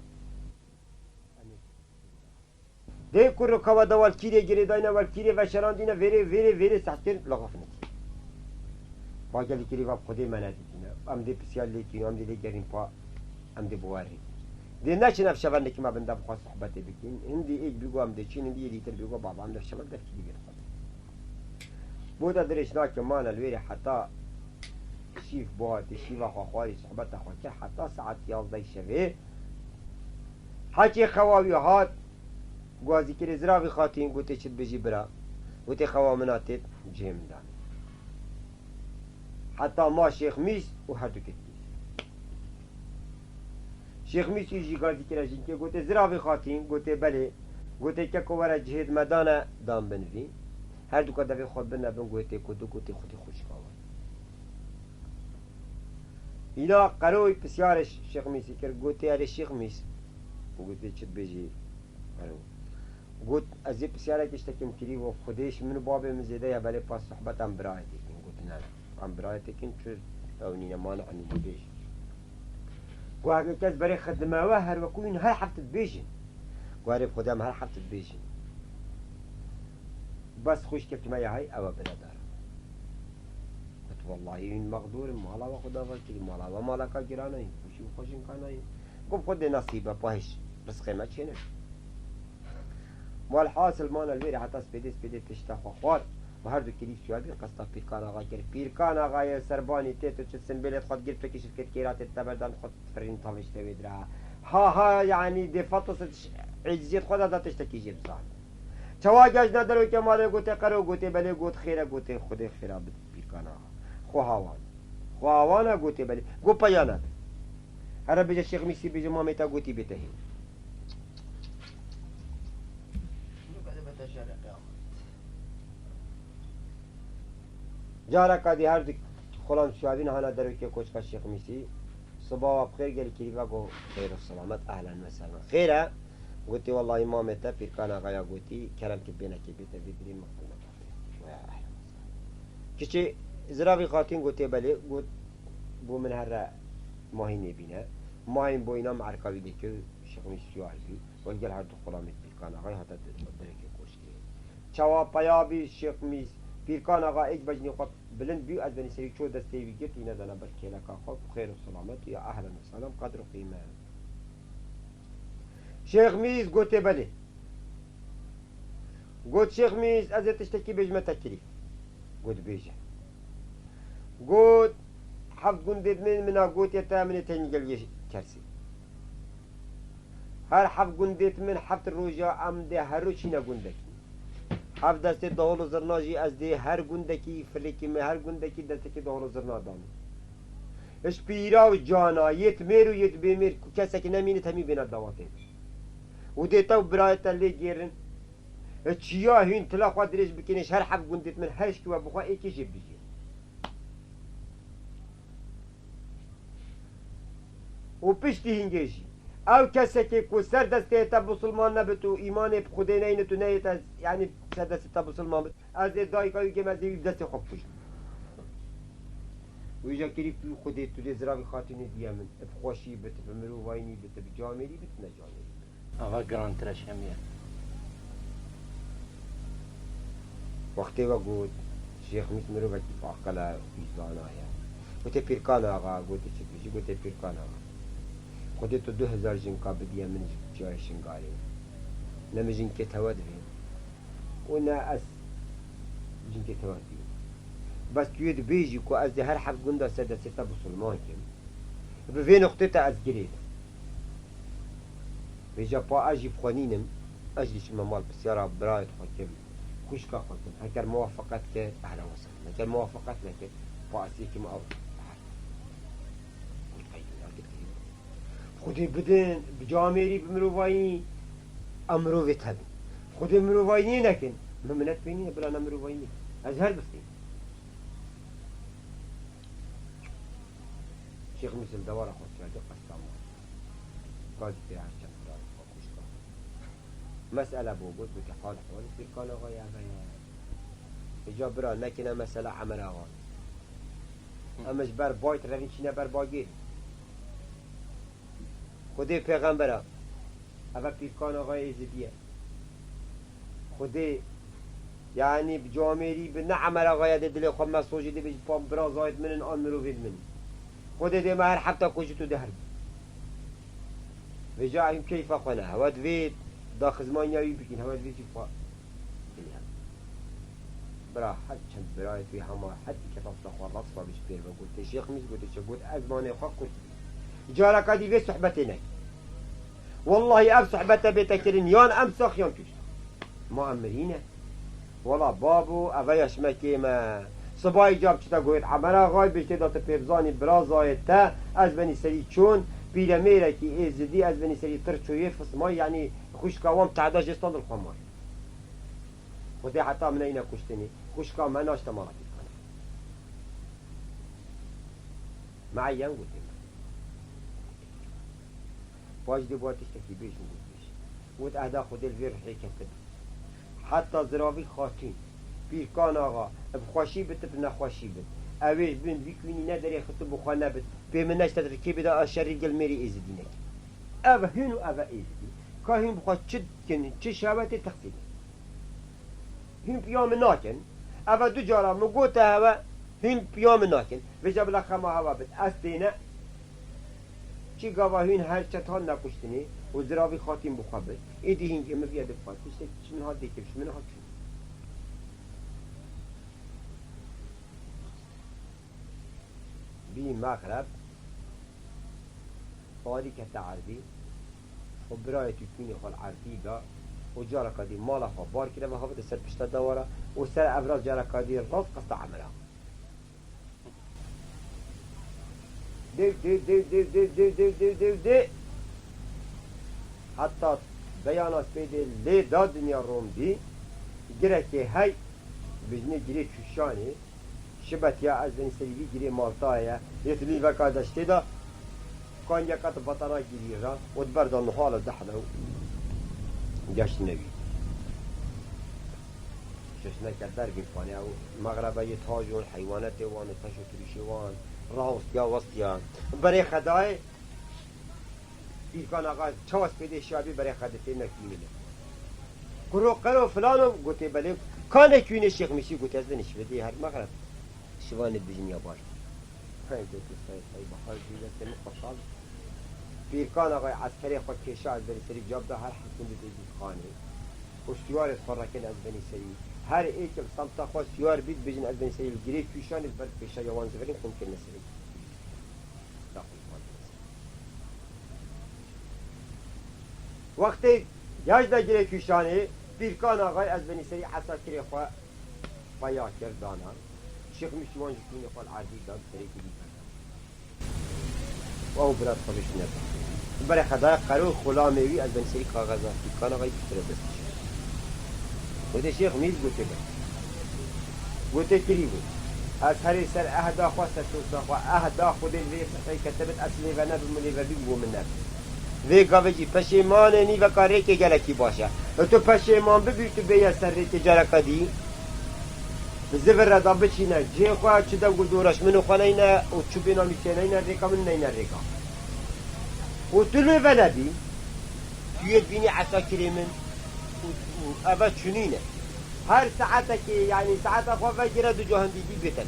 Dê kuro ka we de welkîrê girêdayne, welkîrê veşerandîne, vêrê, vêrê, vêrê sehtkir lixaf nekî. Wa gelî kirî va Xwedê me nedîtîne. Em dê pisyar lê kîn, em dê lê gerîn pa, em dê bi we rê. Dê neçin ev şeve nekî me bin de bi xwe sohbetê bikîn. Hindî êk bîgo em dê çîn, hindî yê dîtir bîgo baba em de şeve derkirî vê xwe. Bo de dirêj nake mane li wêrê heta şîv bihatî, şîva xwe xwarî, sohbeta xwe kir, heta saet yazdeh şevê. Hekê xewa wî hat, gazî kirê ziravî xatîn, gotê çi dibêjî bira. Gotê xewa min a têt, cihê min danê. Heta ma Şêx Mîs û her du ketkî. Şêx Mîs û jî gazî kire jinkê, gotê ziravî xatîn, gotê belê. Gotê keko were cihê me dane, dan bin vî. Her du ka devê xwe bine bin, gotê ku du gotê xwedî xwişka we. Îna qeroyî pisyarê Şêx Mîsî kir, gotê erê Şêx Mîs. Gotê çi dibêjî qero. Got, ez ê pisyarek tiştekî min kirî, got, Xwedê ji min û babê min zêde ye, belê pas sohbet em birayetê kin. Got, ne, ne. Em birayetê kin, çi ew nîne, mane enî bêj. Got, heke kes berê xedime we, her wekû hîn her hefte dibêjin. Got, erê bi Xwedê em her hefte dibêjin. Bes xwişkek me ya hey, ew e biredar. Got, wellahî hîn mexdûr in, mala we xwe dava kirî, mala we maleka giran e, hîn xwişî û xwe jinka nayîn. Got, bi Xwedê nesîb e, pa hêj rizqê me çêne. Welhasil mane li wêrê heta spêdê, spêdê tişta xwe xwar û her du kirî suya bî qesta Pîrkan Axa kir. Pîrkan Axayê serbanî têt û çi simbêlê xwe digir, fekî şirket kêra têt teberdan xwe firîn tavêşte wê dira. Ha ha, yanî dê fatis êciziyet xwe de da tiştekî jê bizan. Çawa gehiştine derokê malê, gotê qero, gotê belê, got xêr e, gotê Xwedê xêra bid Pîrkan Axa. Xweha wan. Xweha wan e, gotê belê. Got peya nebe. Here bêje Şêx Mîsî bêje mamê te gotî bête hê. Careka dî her du xulam şiyabîn hana derokê koçka Şêx Mîsî. Sibawa bi xêr gelî kirî ve got xêr û selamet, ehlen ve sehlen. Xêr e? Gotê, wellahî mamê te Pîrkan Axaya gotî, kerem kir bênekê bête vê dirê min qilmeta xêr. Weya ehlen ve sehlen. Kiçê ziravî xatîn gotê belê, got, bo min here mahî nêbîne. Mahîn bo îna me erka wî lêkir, Şêx Mîs siyar bî. Û li gel her du xulamê Pîrkan Axayê hate di-, derekê koşkê. Çawa peya bî Şêx Mîs, Pîrkan Axa êk bejnê xwe bilind bî, ez benî serî ço destê wî girt, wî nedana ber kêleka xwe, xêr û selamet, ya ehlen û sehlen, qedr û qîmet. Şêx Mîz gotê belê. Got, Şêx Mîz, ez ê tiştekî bêjime te kirî. Got, bêje. Got, heft gundêt min, min a gotiye te, min ê tenî gel yê kersî. Her heft gundêt min, heft roja em dê her roj çîne gundekî. Heft destê dahol û zirna jî ez dê her gundekî, filekî min her gundekî destekî dahol û zirna danê. Ji pîra û cana, yêt mêr û yêt bêmêr ku kesekî nemînit, hemî bêne dawatê min. Û dê te û birayê te lê gêrin. Çiya hûn tila xwe dirêj bikin, ji her heft gundêt min her şikî we bixwe êkê jê bijî. Û piştî hingê jî, ew kesekê ku ser destê te bisilman nebit û îmanê bi Xwedê neynet û neyê te, yanî ser destê te bisilman bit, ez ê dayika wî kêm, ez ê wî bi destê xwe bikujim. Wî jî kirî tu Xwedê, tu dê ziravî xatînê diye min, bi xweşî bit, bi mirovayînî bit, bi camêrî bit, ne camêrî bit. Ava girantir e ji hemî ye. Wextê we got, Şêx Mîz mirovekî aqil e, wî zana ye. Gote, Pîrkan Axa, gote, çi dibêjî? Gote, Pîrkan Axa, Xwedê tu du hezar jinka bidiye min ji çiyayê Şingalê. Ne min jinkê tewe divê û ne ez jinkê tewe dibînim. Bes tu yê dibêjî ku ez dê her heft gunda ser destê te bisilman kim. Bi vê nuqtê te ez girê de. Vêca pa ez jî bi xwe nînim, ez jî diçime mal, pisyara birayê xwe kim, xwişka xwe kim. Heker muwafaqet kir, ehlen we sehlen. Heker muwafaqet nekir, pa ez ê kim ew. Xwedê bidin, bi camêrî, bi mirovayî, em mirovê te bin. Xwedê mirovayî nekin, min minet pê nîne, bila ne mirovayî nekin. Ez her bistîm. Şêx Mîz li dewara xwe çêkir, qesta ma. Gazî tê her çend birayê xwe xwişka. Mesele bo got, gote, hal hewalê Pîrkan Axayê eve ye. Îca bira nekine mesele Emer Axa. Em ji ber bayt revîn çîne ber bagêrî. Xwedê pêxembera, eve Pîrkan Axayê Êzidî ye. Xwedê, yanî bi camêrî, bi ne Emer Axayê dê dilê xwe mesajê dê bêjî, pa birazayêt min in an mirovêt min in. Xwedê dê me her hefta kujit û dê her bû. Vêca hîn keyfa xwe ne. Hewa divê daxizmaniya wî bikin, hewa divê jî xwe. Bira, her çend birayê wî hema her dikeve xwe rast xwe bi ji pêr ve gote. Şêx Mîz gote, çi got, ez manê xwe kurt. Careka dî vê sohbetê nekin. Wellahî ev sohbete bête kirin, yan em sax yan tu sax. Ma em mirî ne. Wela babo, eve ya şimekê me. Sibayî ca biçite goyêt Emer Axayê, bêjtê da tu pê bizanî birazayê te, ez benî serî çûn, pîremêrekî êzidî, ez benî serî tir çoyê fismayî, yanî xwişka wan tehda jê standil xwe mayî. Xwedê heta min neyne kuştinî, xwişka me naşte mala Pîrkan. Meeyen gote me. Paş dê bûa tiştekî bêjim, got bêjim. Got, ehda Xwedê li vê rihê ketin. Heta ziravî xatîn, Pîrkan Axa, bi xweşî bit, bi nexweşî bit. Ew ê ji bin vî kûnî ne derêxit û bi xwe nebit. Pê min neşte di rikê bida a şerî gel mêrî êzidî nekin. Ev hûn û ev e êzidî. Ka hûn bi xwe çi dikin, çi şewetê teqsîr e. Hûn piya min nakin. Eve du cara min gote hewe, hûn piya min nakin. Vêca bila xema hewa bit. Ez têne. Çi gava hûn her çend hat nekuştinê û ziravî xatîn bi xwe bit. Êdî hingê min viya dixwest. Tiştek ji min hat dêkir, ji min hat çû. Bî mexreb. Parî kete erdî û birayê tûkûnê xwe li erdî da û careka dî mala xwe bar kire ve havite ser pişta dewara û ser evra careka dî rast qesta Emera. Dew, dew, dew, dew, dew, dew, dew, dew, dew, dew. Heta beyana spêdê lê da dinya rom dî, girekê hey bijnê girê çûşanê, şibetiya ez benî serî vî girê maltayê ye, yê tu lîveka deştê de, kanyeka tu batana girî ra, û di ber de nuhala dehne û geştine wî. Şeşneke dervîn xanê ew mexrebe yê tajon, heywanetê wan û teş û tirîşê wan, rawestiya westiya. Berê xedayê, Pîrkan Axa, çawa spêdê şabî berê xedê tê nekînê. Kuro qero filano, gotê belê, ka nekînê Şêx Mîsî, gotê ez benî şibetê her mexreb. Şivanê bijniya baş. Hey, gotê say, say, bahar jî destê min xweşal. Pîrkan Axayê eskerê xwe kêşa ez benî serî cab da her heft gundê tê bît xanê. Û siyarê xwe rekin ez benî serî. Her êk li semta xwe siyar bît, bêjin ez benî serî li girê kîşanê li ber pêşa ya wan zivirîn xwe kirine serî. Wextê gehişt da girê kîşanê, Pîrkan Axayê ez benî serî esakirê xwe peya kir dana. Şêx Mîsî wan ji tûnê xwe li erdî da, serê kû bî berdan. Ew bira xwe vê şûne da. Berê xedaya qero xulamê wî ez benî serî kaxeza Pîrkan Axayê bîstire destê şêx. Gotê şêx Mîr gotê be. Gotê kirî bû. Ez herê ser ehda xwe, ser tosa xwe, ehda Xwedê li vê sifreyê kete bit, ez lê ve nebim û lê ve bîm bo min nebin. Vê gavê jî peşêmanê nîveka rêkê gelekî baş e. Tu peşêman bibî, tu bêye ser rêkê careka dî. Bi zivir re da biçîne cihê xwe, çi deng û doreş min û xwe neyne û çi bêna nûçe neyne rêka min, neyne rêka. Û tu lê ve nebî, tu yê dibînî esakirê min û, û eve çûnîne. Her saetekê, yanî saeta xwe vegire du cahindî dî bête.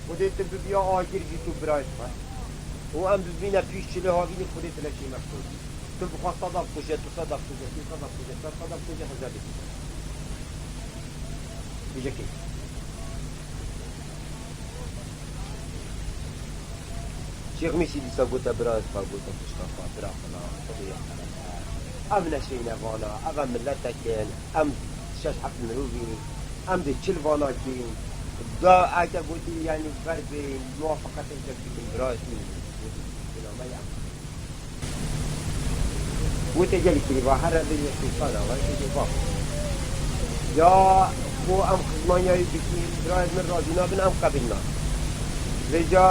Xwedê tu bibiya agir jî tu birayê xwe. Û em bibîne pîş çilê havînî Xwedê tu leşê me bikujî. Tu bixwe seda bikuje, tu seda bikuje, sê seda bikuje, çar seda bikuje, hezar bikuje. Bije kê. Şêx Mîsî dîsa gote birayê xwe, gote xwişka xwe, bira xwe na, Xwedê ya xwe. Ev neşeyne vana, ev em miletek in, em şeş heft mirovîn, em dê çi li vana kîn. Da eke gotî, yanî ber bê muwafaqetê cem bikin, birayê xwe. Wê name ya. Wê te gelî kirî va, here bê yê Sultan Axa, yê va. Ya ku em xizmanyayî bikîn, birayê min razî nabin, em qebîl nakin. Vêca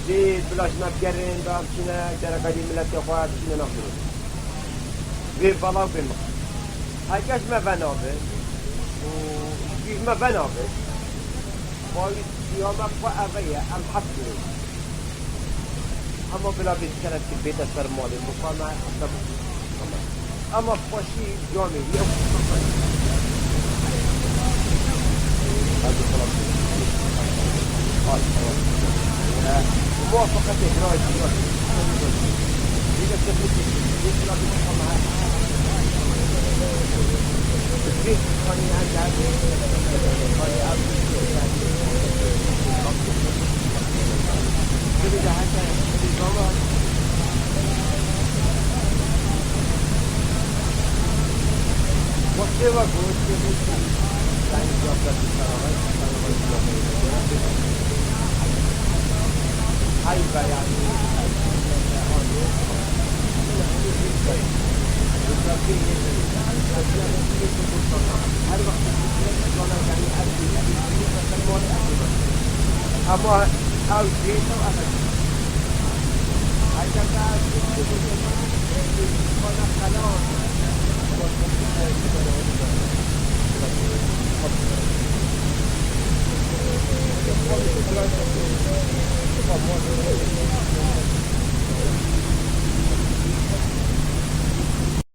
dê bila ji me bigerin, da em çîne, gereka dê miletê xwe, em çîne nav mirovî. Vê belav bê min. Heke ji me venabe û ji me venabe, bawî qiyame xwe eve ye, em heft mirovî. Hema bila bê kerem kir bête ser malê, muqame heta bû. Ama xweşî camê wî ew. Hadi xelas. Hadi xelas. Muwafaqetê birayê, birayê. Bîde tebrik. Bê bila bê muqame. Ama ew jê ew ev.